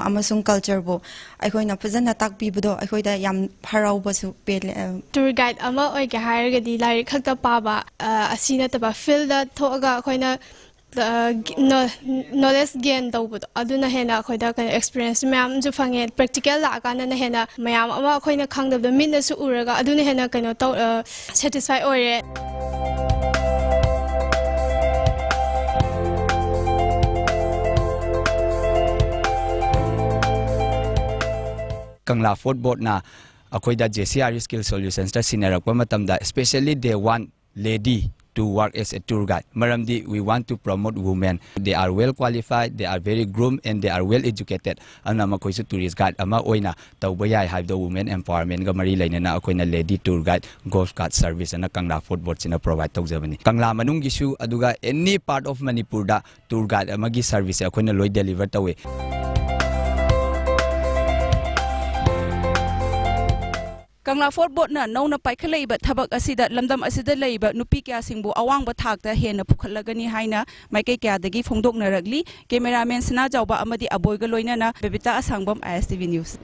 ꯑꯃꯁꯨꯡ ꯀꯜꯆꯔꯕꯨ ꯑꯩꯈꯣꯏꯅ ꯐꯖꯅ ꯇꯥꯛꯄꯤꯕꯗꯣ ꯑꯩꯈꯣꯏꯗ ꯌꯥꯝ ꯍꯔꯥꯎꯕꯁꯨ ꯄꯦꯜꯂꯦ꯫ ꯇꯨꯔ ꯒꯥꯏꯗ ꯑꯃ ꯑꯣꯏꯒꯦ ꯍꯥꯏꯔꯒꯗꯤ ꯂꯥꯏꯔꯤꯛ ꯈꯛꯇ ꯄꯥꯕ ꯑꯁꯤ ꯅꯠꯇꯕ, ꯐꯤꯜꯗ ꯊꯣꯛꯑꯒ ꯑꯩꯈꯣꯏꯅ ꯅꯣꯂꯦꯖ ꯒꯦꯟ ꯇꯧꯕꯗꯣ, ꯑꯗꯨꯅ ꯍꯦꯟꯅ ꯑꯩꯈꯣꯏꯗ ꯀꯩꯅꯣ ꯑꯦꯛꯁꯄꯤꯔꯤꯌꯦꯟꯁ ꯃꯌꯥꯝꯁꯨ ꯐꯪꯉꯦ꯫ ꯄ꯭ꯔꯦꯛꯇꯤꯀꯦꯜ ꯂꯥꯛꯑꯀꯥꯟꯗꯅ ꯍꯦꯟꯅ ꯃꯌꯥꯝ ꯑꯃ ꯑꯩꯈꯣꯏꯅ ꯈꯪꯗꯕꯗꯣ ꯃꯤꯠꯅꯁꯨ ꯎꯔꯒ ꯑꯗꯨꯅ ꯍꯦꯟꯅ ꯀꯩꯅꯣ ꯇꯧ ꯁꯦꯇꯤꯁꯐꯥꯏ ꯑꯣꯏꯔꯦ꯫ ꯀꯪꯂꯥ ꯐꯨꯗ ꯕꯣꯔꯗꯅ ꯑꯩꯈꯣꯏꯗ J C R E skill ꯁꯣꯂꯨꯁꯟꯁꯇ ꯁꯤꯟꯅꯔꯛꯄ ꯃꯇꯝꯗ, especially they want lady to work as a tour guide, ꯃꯔꯝꯗꯤ we want to promote women, they are well qualified, they are very groomed and they are well educated. ꯑꯗꯨꯅ ꯃꯈꯣꯏꯁꯨ tourist guide ꯑꯃ ꯑꯣꯏꯅ ꯇꯧꯕ ꯌꯥꯏ ꯍꯥꯏꯕꯗꯣ ꯋꯨꯃꯦꯟ ꯑꯦꯝꯄꯥꯋꯔꯃꯦꯟꯒ ꯃꯔꯤ ꯂꯩꯅꯅ ꯑꯩꯈꯣꯏꯅ lady tour guide, golf card service ꯑꯅ ꯀꯪꯂꯥ ꯐꯨꯗ ꯕꯣꯔꯗꯁꯤꯅ ꯄ꯭ꯔꯣꯚꯥꯏꯗ ꯇꯧꯖꯕꯅꯤ꯫ ꯀꯪꯂꯥ ꯃꯅꯨꯡꯒꯤꯁꯨ ꯑꯗꯨꯒ ꯑꯦꯅꯤ ꯄꯥꯔꯠ ꯑꯣꯐ ꯃꯅꯤꯄꯨꯔꯗ ꯇꯨꯔ ꯒꯥꯏꯗ ꯑꯃꯒꯤ ꯁꯔꯚꯤꯁꯁꯦ ꯑꯩꯈꯣꯏꯅ ꯂꯣꯏ ꯗꯦꯂꯤꯚꯔ ꯇꯧꯋꯤ꯫ ꯀꯪꯂꯥ ꯐꯨꯗ ꯕꯣꯔꯗꯅ ꯅꯧꯅ ꯄꯥꯏꯈꯠꯂꯛꯏꯕ ꯊꯕꯛ ꯑꯁꯤꯗ ꯂꯝꯗꯝ ꯑꯁꯤꯗ ꯂꯩꯔꯤꯕ ꯅꯨꯄꯤ ꯀꯌꯥꯁꯤꯡꯕꯨ ꯑꯋꯥꯡꯕ ꯊꯥꯛꯇ ꯍꯦꯟꯅ ꯄꯨꯈꯠꯂꯒꯅꯤ ꯍꯥꯏꯅ ꯃꯥꯏꯀꯩ ꯀꯌꯥꯗꯒꯤ ꯐꯣꯡꯗꯣꯛꯅꯔꯛꯂꯤ꯫ ꯀꯦꯃꯦꯔꯥꯃꯦꯟ ꯁꯅꯥꯖꯥꯎꯕ ꯑꯃꯗꯤ ꯑꯕꯣꯏꯒ ꯂꯣꯏꯅꯅ ꯕꯦꯕꯤꯇꯥ ꯑꯁꯥꯡꯕꯝ, ꯑꯥꯏ S T V news.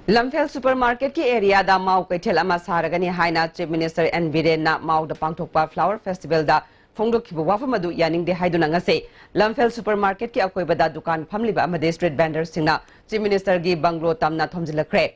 ꯂꯝꯐꯦꯜ super ꯃꯥꯔꯀꯦꯠꯀꯤ ꯑꯦꯔꯤꯌꯥꯗ ꯃꯥꯎ ꯀꯩꯊꯦꯜ ꯑꯃ ꯁꯥꯔꯒꯅꯤ ꯍꯥꯏꯅ ꯆꯤꯐ ꯃꯤꯅꯤꯁꯇꯔ ꯑꯦꯟ ꯕꯤꯔꯦꯟꯅ ꯃꯥꯎꯗ ꯄꯥꯡꯊꯣꯛꯄ ꯐ꯭ꯂꯥꯋꯔ ꯐꯦꯁꯇꯤꯚꯦꯜꯗ ꯐꯣꯡꯗꯣꯛꯈꯤꯕ ꯋꯥꯐꯝ ꯑꯗꯨ ꯌꯥꯅꯤꯡꯗꯦ ꯍꯥꯏꯗꯨꯅ ꯉꯁꯤ ꯂꯝꯐꯦꯜ ꯁꯨꯄꯔ ꯃꯥꯔꯀꯦꯠꯀꯤ ꯑꯀꯣꯏꯕꯗ ꯗꯨꯀꯥꯟ ꯐꯝꯂꯤꯕ ꯑꯃꯗꯤ ꯁ꯭ꯇ꯭ꯔꯤꯠ ꯚꯦꯟꯗꯔꯁꯤꯡꯅ ꯆꯤꯐ ꯃꯤꯅꯤꯁꯇꯔꯒꯤ ꯕꯪꯒ꯭ꯂꯣ ꯇꯝꯅ ꯊꯣꯝꯖꯤꯜꯂꯛꯈ꯭ꯔꯦ꯫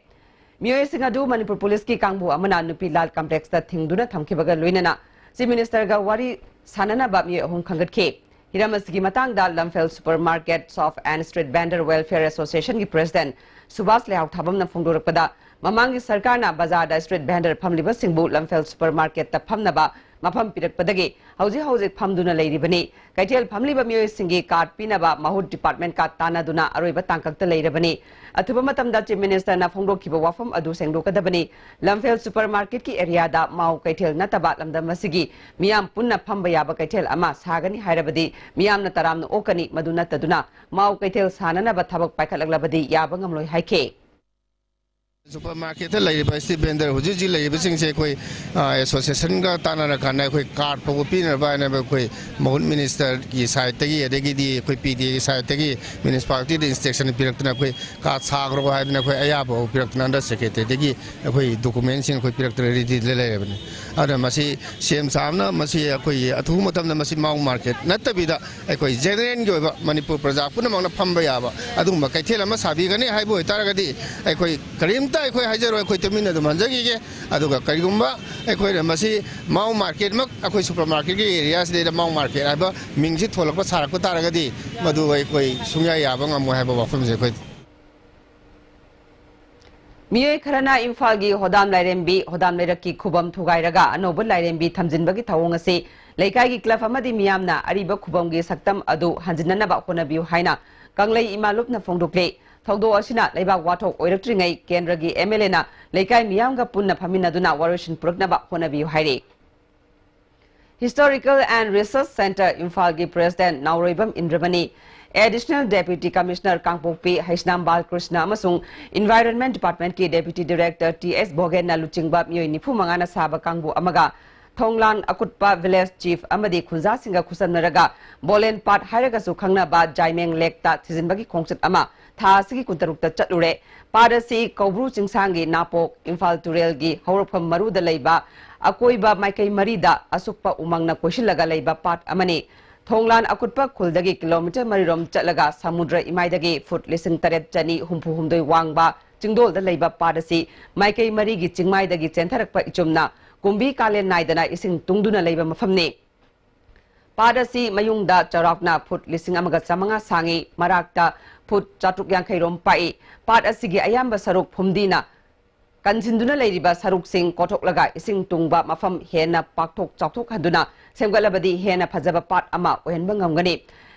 ꯃꯤꯑꯣꯏꯁꯤꯡ ꯑꯗꯨ ꯃꯅꯤꯄꯨꯔ ꯄꯨꯂꯤꯁꯀꯤ ꯀꯥꯡꯕꯨ ꯑꯃꯅ ꯅꯨꯄꯤ ꯂꯥꯜ ꯀꯝꯄ꯭ꯂꯦꯛꯁꯇ ꯊꯤꯡꯗꯨꯅ ꯊꯝꯈꯤꯕꯒ ꯂꯣꯏꯅꯅ ꯆꯤꯐ ꯃꯤꯅꯤꯁꯇꯔꯒ ꯋꯥꯔꯤ ꯁꯥꯅꯅꯕ ꯃꯤꯑꯣꯏ ꯑꯍꯨꯝ ꯈꯟꯒꯠꯈꯤ꯫ ꯍꯤꯔꯝ ꯑꯁꯤꯒꯤ ꯃꯇꯥꯡꯗ Lamphel super market shop and street vendor welfare ꯑꯦꯁꯣꯁꯤꯌꯦꯁꯟꯒꯤ ꯄ꯭ꯔꯦꯁꯤꯗꯦꯟꯠ ꯁꯨꯕꯥꯁ ꯂꯩꯍꯥꯎ ꯊꯥꯕꯝꯅ ꯐꯣꯡꯗꯣꯔꯛꯄꯗ, ꯃꯃꯥꯡꯒꯤ ꯁꯔꯀꯥꯔꯅ ꯕꯖꯥꯔꯗ ꯁ꯭ꯇ꯭ꯔꯤꯠ ꯚꯦꯟꯗꯔ ꯐꯝꯂꯤꯕꯁꯤꯡꯕꯨ ꯂꯝꯐꯦꯜ ꯁꯨꯄꯔ ꯃꯥꯔꯀꯦꯠꯇ ꯐꯝꯅꯕ ꯃꯐꯝ ꯄꯤꯔꯛꯄꯗꯒꯤ ꯍꯧꯖꯤꯛ ꯍꯧꯖꯤꯛ ꯐꯝꯗꯨꯅ ꯂꯩꯔꯤꯕꯅꯤ꯫ ꯀꯩꯊꯦꯜ ꯐꯝꯂꯤꯕ ꯃꯤꯑꯣꯏꯁꯤꯡꯒꯤ ꯀꯥꯔꯗ ꯄꯤꯅꯕ ꯃꯍꯨꯠ ꯗꯤꯄꯥꯔꯠꯃꯦꯟ ꯀꯥꯔꯗ ꯇꯥꯟꯅꯗꯨꯅ ꯑꯔꯣꯏꯕ ꯇꯥꯡꯀꯛꯇ ꯂꯩꯔꯕꯅꯤ꯫ ꯑꯊꯨꯕ ꯃꯇꯝꯗ ꯆꯤꯐ ꯃꯤꯅꯤꯁꯇꯔꯅ ꯐꯣꯡꯗꯣꯛꯈꯤꯕ ꯋꯥꯐꯝ ꯑꯗꯨ ꯁꯦꯡꯗꯣꯛꯀꯗꯕꯅꯤ꯫ ꯂꯝꯐꯦꯜ ꯁꯨꯄꯔ ꯃꯥꯔꯀꯦꯠꯀꯤ ꯑꯦꯔꯤꯌꯥꯗ ꯃꯥꯎ ꯀꯩꯊꯦꯜ ꯅꯠꯇꯕ ꯂꯝꯗꯝ ꯑꯁꯤꯒꯤ ꯃꯤꯌꯥꯝ ꯄꯨꯟꯅ ꯐꯝꯕ ꯌꯥꯕ ꯀꯩꯊꯦꯜ ꯑꯃ ꯁꯥꯒꯅꯤ ꯍꯥꯏꯔꯕꯗꯤ ꯃꯤꯌꯥꯝꯅ ꯇꯔꯥꯝꯅ ꯑꯣꯛꯀꯅꯤ꯫ ꯃꯗꯨ ꯅꯠꯇꯗꯨꯅ ꯃꯥꯎ ꯀꯩꯊꯦꯜ ꯁꯥꯅꯅꯕ ꯊꯕꯛ ꯄꯥꯏꯈꯠꯂꯛꯂꯕꯗꯤ ꯌꯥꯕ ꯉꯝꯂꯣꯏ ꯍꯥꯏꯈꯤ꯫ ꯁꯨꯄꯔ ꯃꯥꯔꯀꯦꯠꯇ ꯂꯩꯔꯤꯕ ꯁ꯭ꯇ꯭ꯔꯤꯠ ꯚꯦꯟꯗꯔ ꯍꯧꯖꯤꯛ ꯍꯧꯖꯤꯛ ꯂꯩꯔꯤꯕꯁꯤꯡꯁꯦ ꯑꯩꯈꯣꯏ, ꯑ, ꯑꯦꯁꯣꯁꯤꯌꯦꯁꯟꯒ ꯇꯥꯟꯅꯔꯀꯥꯟꯗ ꯑꯩꯈꯣꯏ ꯀꯥꯔꯗ ꯐꯥꯎꯕ ꯄꯤꯅꯕ ꯍꯥꯏꯅ ꯑꯩꯈꯣꯏ ꯃꯍꯨꯠ ꯃꯤꯅꯤꯁꯇꯔꯒꯤ ꯁꯥꯏꯠꯇꯒꯤ, ꯑꯗꯒꯤꯗꯤ ꯑꯩꯈꯣꯏ ꯄꯤ ꯗꯤ ꯑꯦꯒꯤ ꯁꯥꯏꯠꯇꯒꯤ, ꯃ꯭ꯌꯨꯅꯤꯁꯤꯄꯥꯂꯤꯇꯤꯗ ꯏꯟꯁꯇ꯭ꯔꯛꯁꯟ ꯄꯤꯔꯛꯇꯅ ꯑꯩꯈꯣꯏ ꯀꯥꯔꯗ ꯁꯥꯈ꯭ꯔꯣ ꯍꯥꯏꯗꯅ ꯑꯩꯈꯣꯏ ꯑꯌꯥꯕ ꯐꯥꯎ ꯄꯤꯔꯛꯇꯅ ꯑꯟꯗꯔ ꯁꯦꯀ꯭ꯔꯦꯇꯔꯤꯗꯒꯤ ꯑꯩꯈꯣꯏ ꯗꯣꯀꯨꯃꯦꯟꯁꯤꯡ ꯑꯩꯈꯣꯏ ꯄꯤꯔꯛꯇꯅ ꯔꯦꯗꯤꯗ ꯂꯩꯔꯕꯅꯤ꯫ ꯑꯗꯨꯅ ꯃꯁꯤ ꯁꯤ ꯑꯦꯝ ꯁꯥꯍꯕꯅ ꯃꯁꯤ ꯑꯩꯈꯣꯏ ꯑꯊꯨꯕ ꯃꯇꯝꯗ ꯃꯁꯤ ꯃꯥꯎ ꯃꯥꯔꯀꯦꯠ ꯅꯠꯇꯕꯤꯗ ꯑꯩꯈꯣꯏ ꯖꯦꯅꯔꯦꯜꯒꯤ ꯑꯣꯏꯕ ꯃꯅꯤꯄꯨꯔ ꯄ꯭ꯔꯖꯥ ꯄꯨꯝꯅꯃꯛꯅ ꯐꯝꯕ ꯌꯥꯕ ꯑꯗꯨꯒꯨꯝꯕ ꯀꯩꯊꯦꯜ ꯑꯃ ꯁꯥꯕꯤꯒꯅꯤ ꯍꯥꯏꯕ ꯑꯣꯏꯇꯥꯔꯒꯗꯤ ꯑꯩꯈꯣꯏ ꯀꯔꯤꯝꯇ ꯑꯩꯈꯣꯏ ꯍꯥꯏꯖꯔꯣꯏ, ꯑꯩꯈꯣꯏ ꯇꯨꯃꯤꯟꯅ ꯑꯗꯨꯝ ꯍꯟꯖꯈꯤꯒꯦ꯫ ꯑꯗꯨꯒ ꯀꯔꯤꯒꯨꯝꯕ ꯑꯩꯈꯣꯏꯅ ꯃꯁꯤ ꯃꯥꯎ ꯃꯥꯔꯀꯦꯠꯃꯛ ꯑꯩꯈꯣꯏ ꯁꯨꯄꯔ ꯃꯥꯔꯀꯦꯠꯀꯤ ꯑꯦꯔꯤꯌꯥꯁꯤꯗꯩꯗ ꯃꯥꯎ ꯃꯥꯔꯀꯦꯠ ꯍꯥꯏꯕ ꯃꯤꯡꯁꯤ ꯊꯣꯜꯂꯛꯄ ꯁꯥꯔꯛꯄ ꯇꯥꯔꯒꯗꯤ ꯃꯗꯨ ꯑꯩꯈꯣꯏ ꯁꯨꯡꯌꯥ ꯌꯥꯕ ꯉꯝꯃꯣꯏ ꯍꯥꯏꯕ ꯋꯥꯐꯝꯁꯦ ꯑꯩꯈꯣꯏ ꯃꯤꯑꯣꯏ ꯈꯔꯅ ꯏꯝꯐꯥꯜꯒꯤ ꯍꯣꯗꯥꯝ ꯂꯥꯏꯔꯦꯝꯕꯤ, ꯍꯣꯗꯥꯝ ꯂꯩꯔꯛꯀꯤ ꯈꯨꯕꯝ ꯊꯨꯒꯥꯏꯔꯒ ꯑꯅꯧꯕ ꯂꯥꯏꯔꯦꯝꯕꯤ ꯊꯝꯖꯤꯟꯕꯒꯤ ꯊꯧꯑꯣꯡ ꯑꯁꯤ ꯂꯩꯀꯥꯏꯒꯤ ꯀ꯭ꯂꯕ ꯑꯃꯗꯤ ꯃꯤꯌꯥꯝꯅ ꯑꯔꯤꯕ ꯈꯨꯕꯝꯒꯤ ꯁꯛꯇꯝ ꯑꯗꯨ ꯍꯟꯖꯤꯟꯅꯅꯕ ꯍꯣꯠꯅꯕꯤꯌꯨ ꯍꯥꯏꯅ ꯀꯪꯂꯩ ꯏꯃꯥ ꯂꯨꯞꯅ ꯐꯣꯡꯗꯣꯛꯂꯤ꯫ ꯊꯧꯗꯣꯛ ꯑꯁꯤꯅ ꯂꯩꯕꯥꯛ ꯋꯥꯊꯣꯛ ꯑꯣꯏꯔꯛꯇ꯭ꯔꯤꯉꯩ ꯀꯦꯟꯗ꯭ꯔꯒꯤ ꯑꯦꯝ ꯑꯦꯜ ꯑꯦꯅ ꯂꯩꯀꯥꯏ ꯃꯤꯌꯥꯝꯒ ꯄꯨꯟꯅ ꯐꯝꯃꯤꯟꯅꯗꯨꯅ ꯋꯥꯔꯣꯏꯁꯤꯟ ꯄꯨꯔꯛꯅꯕ ꯍꯣꯠꯅꯕꯤꯌꯨ ꯍꯥꯏꯔꯤ꯫ Historical and Research Centre ꯏꯝꯐꯥꯜꯒꯤ ꯄ꯭ꯔꯦꯁꯤꯗꯦꯟꯠ ꯅꯥꯎꯔꯣꯏꯕꯝ ꯏꯟꯗ꯭ꯔꯃꯅꯤ, Additional Deputy Commissioner ꯀꯥꯡꯄꯣꯛꯄꯤ ꯍꯩꯁꯅꯥꯝ ꯕꯥꯂꯀ꯭ꯔꯤꯁꯅ ꯑꯃꯁꯨꯡ Environment Departmentꯀꯤ Deputy Director ꯇꯤ ꯑꯦꯁ ꯚꯣꯒꯦꯟꯅ ꯂꯨꯆꯤꯡꯕ ꯃꯤꯑꯣꯏ ꯅꯤꯐꯨ ꯃꯉꯥꯅ ꯁꯥꯕ ꯀꯥꯡꯕꯨ ꯑꯃꯒ ꯊꯣꯡꯂꯥꯟ ꯑꯀꯨꯠꯄ village chief ꯑꯃꯗꯤ ꯈꯨꯟꯖꯥꯁꯤꯡꯒ ꯈꯨꯠꯁꯝꯅꯔꯒ ꯕꯣꯂꯦꯟ ꯄꯥꯠ ꯍꯥꯏꯔꯒꯁꯨ ꯈꯪꯅꯕ ꯖꯥꯏꯃꯦꯡ ꯂꯦꯛꯇ ꯊꯤꯖꯤꯟꯕꯒꯤ ꯈꯣꯡꯆꯠ ꯑꯃ ꯊꯥ ꯑꯁꯤꯒꯤ ꯀꯨꯟꯇꯔꯨꯛꯇ ꯆꯠꯂꯨꯔꯦ꯫ ꯄꯥꯠ ꯑꯁꯤ ꯀꯧꯕ꯭ꯔꯨ ꯆꯤꯡꯁꯥꯡꯒꯤ ꯅꯥꯄꯣꯛ ꯏꯝꯐꯥꯜ ꯇꯨꯔꯦꯜꯒꯤ ꯍꯧꯔꯛꯐꯝ ꯃꯔꯨꯗ ꯂꯩꯕ ꯑꯀꯣꯏꯕ ꯃꯥꯏꯀꯩ ꯃꯔꯤꯗ ꯑꯁꯨꯛꯄ ꯎꯃꯪꯅ ꯀꯣꯏꯁꯤꯜꯂꯒ ꯂꯩꯕ ꯄꯥꯠ ꯑꯃꯅꯤ꯫ ꯊꯣꯡꯂꯥꯟ ꯑꯀꯨꯠꯄ ꯈꯨꯜꯗꯒꯤ ꯀꯤꯂꯣꯃꯤꯇꯔ ꯃꯔꯤꯔꯣꯝ ꯆꯠꯂꯒ ꯁꯃꯨꯗ꯭ꯔ ꯏꯃꯥꯏꯗꯒꯤ ꯐꯨꯠ ꯂꯤꯁꯤꯡ ꯇꯔꯦꯠ ꯆꯅꯤ ꯍꯨꯝꯐꯨ ꯍꯨꯝꯗꯣꯏ ꯋꯥꯡꯕ ꯆꯤꯡꯗꯣꯜꯗ ꯂꯩꯕ ꯄꯥꯠ ꯑꯁꯤ ꯃꯥꯏꯀꯩ ꯃꯔꯤꯒꯤ ꯆꯤꯡꯃꯥꯏꯗꯒꯤ ꯆꯦꯟꯊꯔꯛꯄ ꯏꯆꯨꯝꯅ ꯀꯨꯝꯕꯤ ꯀꯥꯂꯦꯟ ꯅꯥꯏꯗꯅ ꯏꯁꯤꯡ ꯇꯨꯡꯗꯨꯅ ꯂꯩꯕ ꯃꯐꯝꯅꯤ꯫ ꯄꯥꯠ ꯑꯁꯤ ꯃꯌꯨꯡꯗ ꯆꯥꯎꯔꯥꯛꯅ ꯐꯨꯠ ꯂꯤꯁꯤꯡ ꯑꯃꯒ ꯆꯥꯃꯉꯥ ꯁꯥꯡꯏ, ꯃꯔꯥꯛꯇ ꯐꯨꯠ ꯆꯥꯇ꯭ꯔꯨꯛ ꯌꯥꯡꯈꯩ ꯔꯣꯝ ꯄꯥꯛꯏ꯫ ꯄꯥꯠ ꯑꯁꯤꯒꯤ ꯑꯌꯥꯝꯕ ꯁꯔꯨꯛ ꯐꯨꯝꯗꯤꯅ ꯀꯟꯁꯤꯟꯗꯨꯅ ꯂꯩꯔꯤꯕ ꯁꯔꯨꯛꯁꯤꯡ ꯀꯣꯊꯣꯛꯂꯒ ꯏꯁꯤꯡ ꯇꯨꯡꯕ ꯃꯐꯝ ꯍꯦꯟꯅ ꯄꯥꯛꯊꯣꯛ ꯆꯥꯎꯊꯣꯛꯍꯟꯗꯨꯅ ꯁꯦꯝꯒꯠꯂꯕꯗꯤ ꯍꯦꯟꯅ ꯐꯖꯕ ꯄꯥꯠ ꯑꯃ ꯑꯣꯏꯍꯟꯕ ꯉꯝꯒꯅꯤ꯫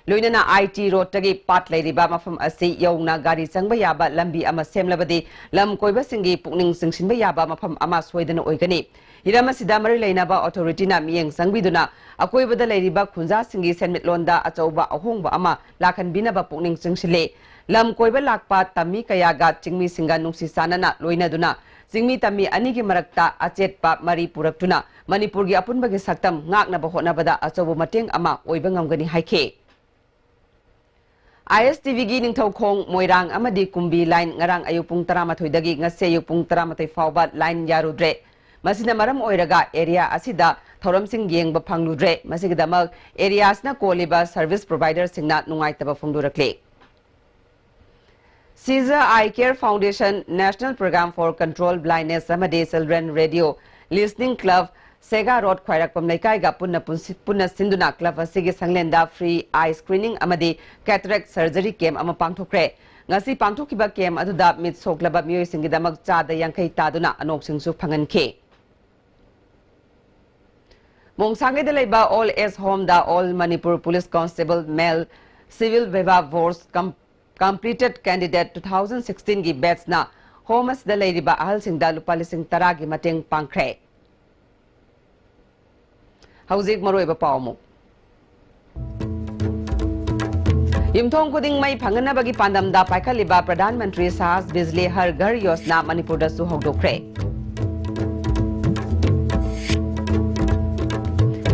ꯂꯣꯏꯅꯅ I T road ꯇꯒꯤ ꯄꯥꯠ ꯂꯩꯔꯤꯕ ꯃꯐꯝ ꯑꯁꯤ ꯌꯧꯅ ꯒꯥꯔꯤ ꯆꯪꯕ ꯌꯥꯕ ꯂꯝꯕꯤ ꯑꯃ ꯁꯦꯝꯂꯕꯗꯤ ꯂꯝ ꯀꯣꯏꯕꯁꯤꯡꯒꯤ ꯄꯨꯛꯅꯤꯡ ꯆꯤꯡꯁꯤꯟꯕ ꯌꯥꯕ ꯃꯐꯝ ꯑꯃ ꯁꯣꯏꯗꯅ ꯑꯣꯏꯒꯅꯤ꯫ ꯍꯤꯔꯝ ꯑꯁꯤꯗ ꯃꯔꯤ ꯂꯩꯅꯕ authority ꯅ ꯃꯤꯠꯌꯦꯡ ꯆꯪꯕꯤꯗꯨꯅ ꯑꯀꯣꯏꯕꯗ ꯂꯩꯔꯤꯕ ꯈꯨꯟꯖꯥꯁꯤꯡꯒꯤ ꯁꯦꯟꯃꯤꯠꯂꯣꯟꯗ ꯑꯆꯧꯕ ꯑꯍꯣꯡꯕ ꯑꯃ ꯂꯥꯛꯍꯟꯕꯤꯅꯕ ꯄꯨꯛꯅꯤꯡ ꯆꯤꯡꯁꯤꯜꯂꯤ꯫ ꯂꯝ ꯀꯣꯏꯕ ꯂꯥꯛꯄ ꯇꯝꯃꯤ ꯀꯌꯥꯒ ꯆꯤꯡꯃꯤꯁꯤꯡꯒ ꯅꯨꯡꯁꯤ ꯆꯥꯟꯅꯅ ꯂꯣꯏꯅꯗꯨꯅ ꯆꯤꯡꯃꯤ ꯇꯝꯃꯤ ꯑꯅꯤꯒꯤ ꯃꯔꯛꯇ ꯑꯆꯦꯠꯄ ꯃꯔꯤ ꯄꯨꯔꯛꯇꯨꯅ ꯃꯅꯤꯄꯨꯔꯒꯤ ꯑꯄꯨꯟꯕꯒꯤ ꯁꯛꯇꯝ ꯉꯥꯛꯅꯕ ꯍꯣꯠꯅꯕꯗ ꯑꯆꯧꯕ ꯃꯇꯦꯡ ꯑꯃ ꯑꯣꯏꯕ ꯉꯝꯒꯅꯤ ꯍꯥꯏꯈꯤ꯫ I S T V ꯒꯤ ꯅꯤꯡꯊꯧꯈꯣꯡ, ꯃꯣꯏꯔꯥꯡ ꯑꯃꯗꯤ ꯀꯨꯝꯕꯤ line ꯉꯔꯥꯡ ꯑꯌꯨꯛ ꯄꯨꯡ ꯇꯔꯥꯃꯥꯊꯣꯏꯗꯒꯤ ꯉꯁꯤ ꯑꯌꯨꯛ ꯄꯨꯡ ꯇꯔꯥꯃꯥꯊꯣꯏ ꯐꯥꯎꯕ line ꯌꯥꯔꯨꯗ꯭ꯔꯦ꯫ ꯃꯁꯤꯅ ꯃꯔꯝ ꯑꯣꯏꯔꯒ area ꯑꯁꯤꯗ ꯊꯧꯔꯝꯁꯤꯡ ꯌꯦꯡꯕ ꯐꯪꯂꯨꯗ꯭ꯔꯦ꯫ ꯃꯁꯤꯒꯤꯗꯃꯛ area ꯑꯁꯤꯅ ꯀꯣꯜꯂꯤꯕ service provider ꯁꯤꯡꯅ ꯅꯨꯡꯉꯥꯏꯇꯕ ꯐꯣꯡꯗꯣꯔꯛꯂꯤ꯫ Caesar Eye Care Foundation, National Program for Control Blindness ꯑꯃꯗꯤ Children Radio Listening Club, Sega road, ꯈ꯭ꯋꯥꯏꯔꯥꯛꯄꯝ ꯂꯩꯀꯥꯏꯒ ꯄꯨꯟꯅ ꯄꯨꯟꯁꯤ-, ꯄꯨꯟꯅ ꯁꯤꯟꯗꯨꯅ club ꯑꯁꯤꯒꯤ ꯁꯪꯂꯦꯟꯗ free eye screening ꯑꯃꯗꯤ cataract surgery camp ꯑꯃ ꯄꯥꯡꯊꯣꯛꯈ꯭ꯔꯦ꯫ ꯉꯁꯤ ꯄꯥꯡꯊꯣꯛꯈꯤꯕ camp ꯑꯗꯨꯗ ꯃꯤꯠ ꯁꯣꯛꯂꯕ ꯃꯤꯑꯣꯏꯁꯤꯡꯒꯤꯗꯃꯛ ꯆꯥꯗ ꯌꯥꯡꯈꯩ ꯇꯥꯗꯨꯅ ꯑꯅꯣꯛꯁꯤꯡꯁꯨ ꯐꯪꯍꯟꯈꯤ꯫ ꯃꯣꯡꯁꯥꯡꯒꯩꯗ ꯂꯩꯕ Old Age Home ꯗ All Manipur Police Constable Male Civil Viva Voce Com-, Completed Candidate two thousand sixteen ꯒꯤ batch ꯅ home ꯑꯁꯤꯗ ꯂꯩꯔꯤꯕ ꯑꯍꯜꯁꯤꯡꯗ ꯂꯨꯄꯥ ꯂꯤꯁꯤꯡ ꯇꯔꯥꯒꯤ ꯃꯇꯦꯡ ꯄꯥꯡꯈ꯭ꯔꯦ꯫ ꯍꯧꯖꯤꯛ ꯃꯔꯨꯑꯣꯏꯕ ꯄꯥꯎ ꯑꯃꯨꯛ꯫ ꯌꯨꯝꯊꯣꯡ ꯈꯨꯗꯤꯡ ꯃꯩ ꯐꯪꯍꯟꯅꯕꯒꯤ ꯄꯥꯟꯗꯝꯗ ꯄꯥꯏꯈꯠꯂꯤꯕ ꯄ꯭ꯔꯙꯥꯟ ꯃꯟꯇ꯭ꯔꯤ ꯁꯍꯥꯖ ꯕꯤꯖꯂꯤ ꯍꯔ ꯘꯔ ꯌꯣꯖꯅꯥ ꯃꯅꯤꯄꯨꯔꯗꯁꯨ ꯍꯧꯗꯣꯛꯈ꯭ꯔꯦ꯫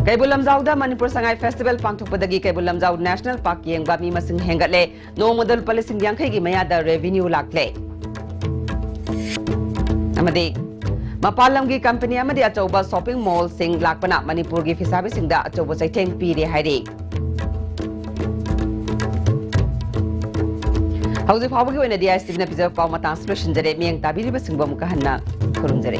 ꯀꯩꯕꯨꯜ ꯂꯝꯖꯥꯎꯗ Manipur Sangai festival ꯄꯥꯡꯊꯣꯛꯄꯗꯒꯤ Keibul Lamjao National Park ꯌꯦꯡꯕ ꯃꯤ ꯃꯁꯤꯡ ꯍꯦꯟꯒꯠꯂꯦ꯫ ꯅꯣꯡꯃꯗ ꯂꯨꯄꯥ ꯂꯤꯁꯤꯡ ꯌꯥꯡꯈꯩꯒꯤ ꯃꯌꯥꯗ revenue ꯂꯥꯛꯂꯦ꯫ ꯑꯃꯗꯤ ꯃꯄꯥꯟ ꯂꯝꯒꯤ company ꯑꯃꯗꯤ ꯑꯆꯧꯕ shopping mall ꯁꯤꯡ ꯂꯥꯛꯄꯅ ꯃꯅꯤꯄꯨꯔꯒꯤ ꯐꯤꯁꯥꯕꯤꯁꯤꯡꯗ ꯑꯆꯧꯕ ꯆꯩꯊꯦꯡ ꯄꯤꯔꯦ ꯍꯥꯏꯔꯤ꯫ ꯍꯧꯖꯤꯛ ꯐꯥꯎꯕꯒꯤ ꯑꯣꯏꯅꯗꯤ ꯑꯥꯏ ꯑꯦꯁ ꯇꯤꯚꯤꯅ ꯄꯤꯖꯕ ꯄꯥꯎ ꯃꯇꯥꯡꯁꯤ ꯂꯣꯏꯁꯤꯟꯖꯔꯦ꯫ ꯃꯤꯠꯌꯦꯡ ꯇꯥꯕꯤꯔꯤꯕꯁꯤꯡꯕꯨ ꯑꯃꯨꯛꯀ ꯍꯟꯅ ꯈꯨꯔꯨꯝꯖꯔꯤ꯫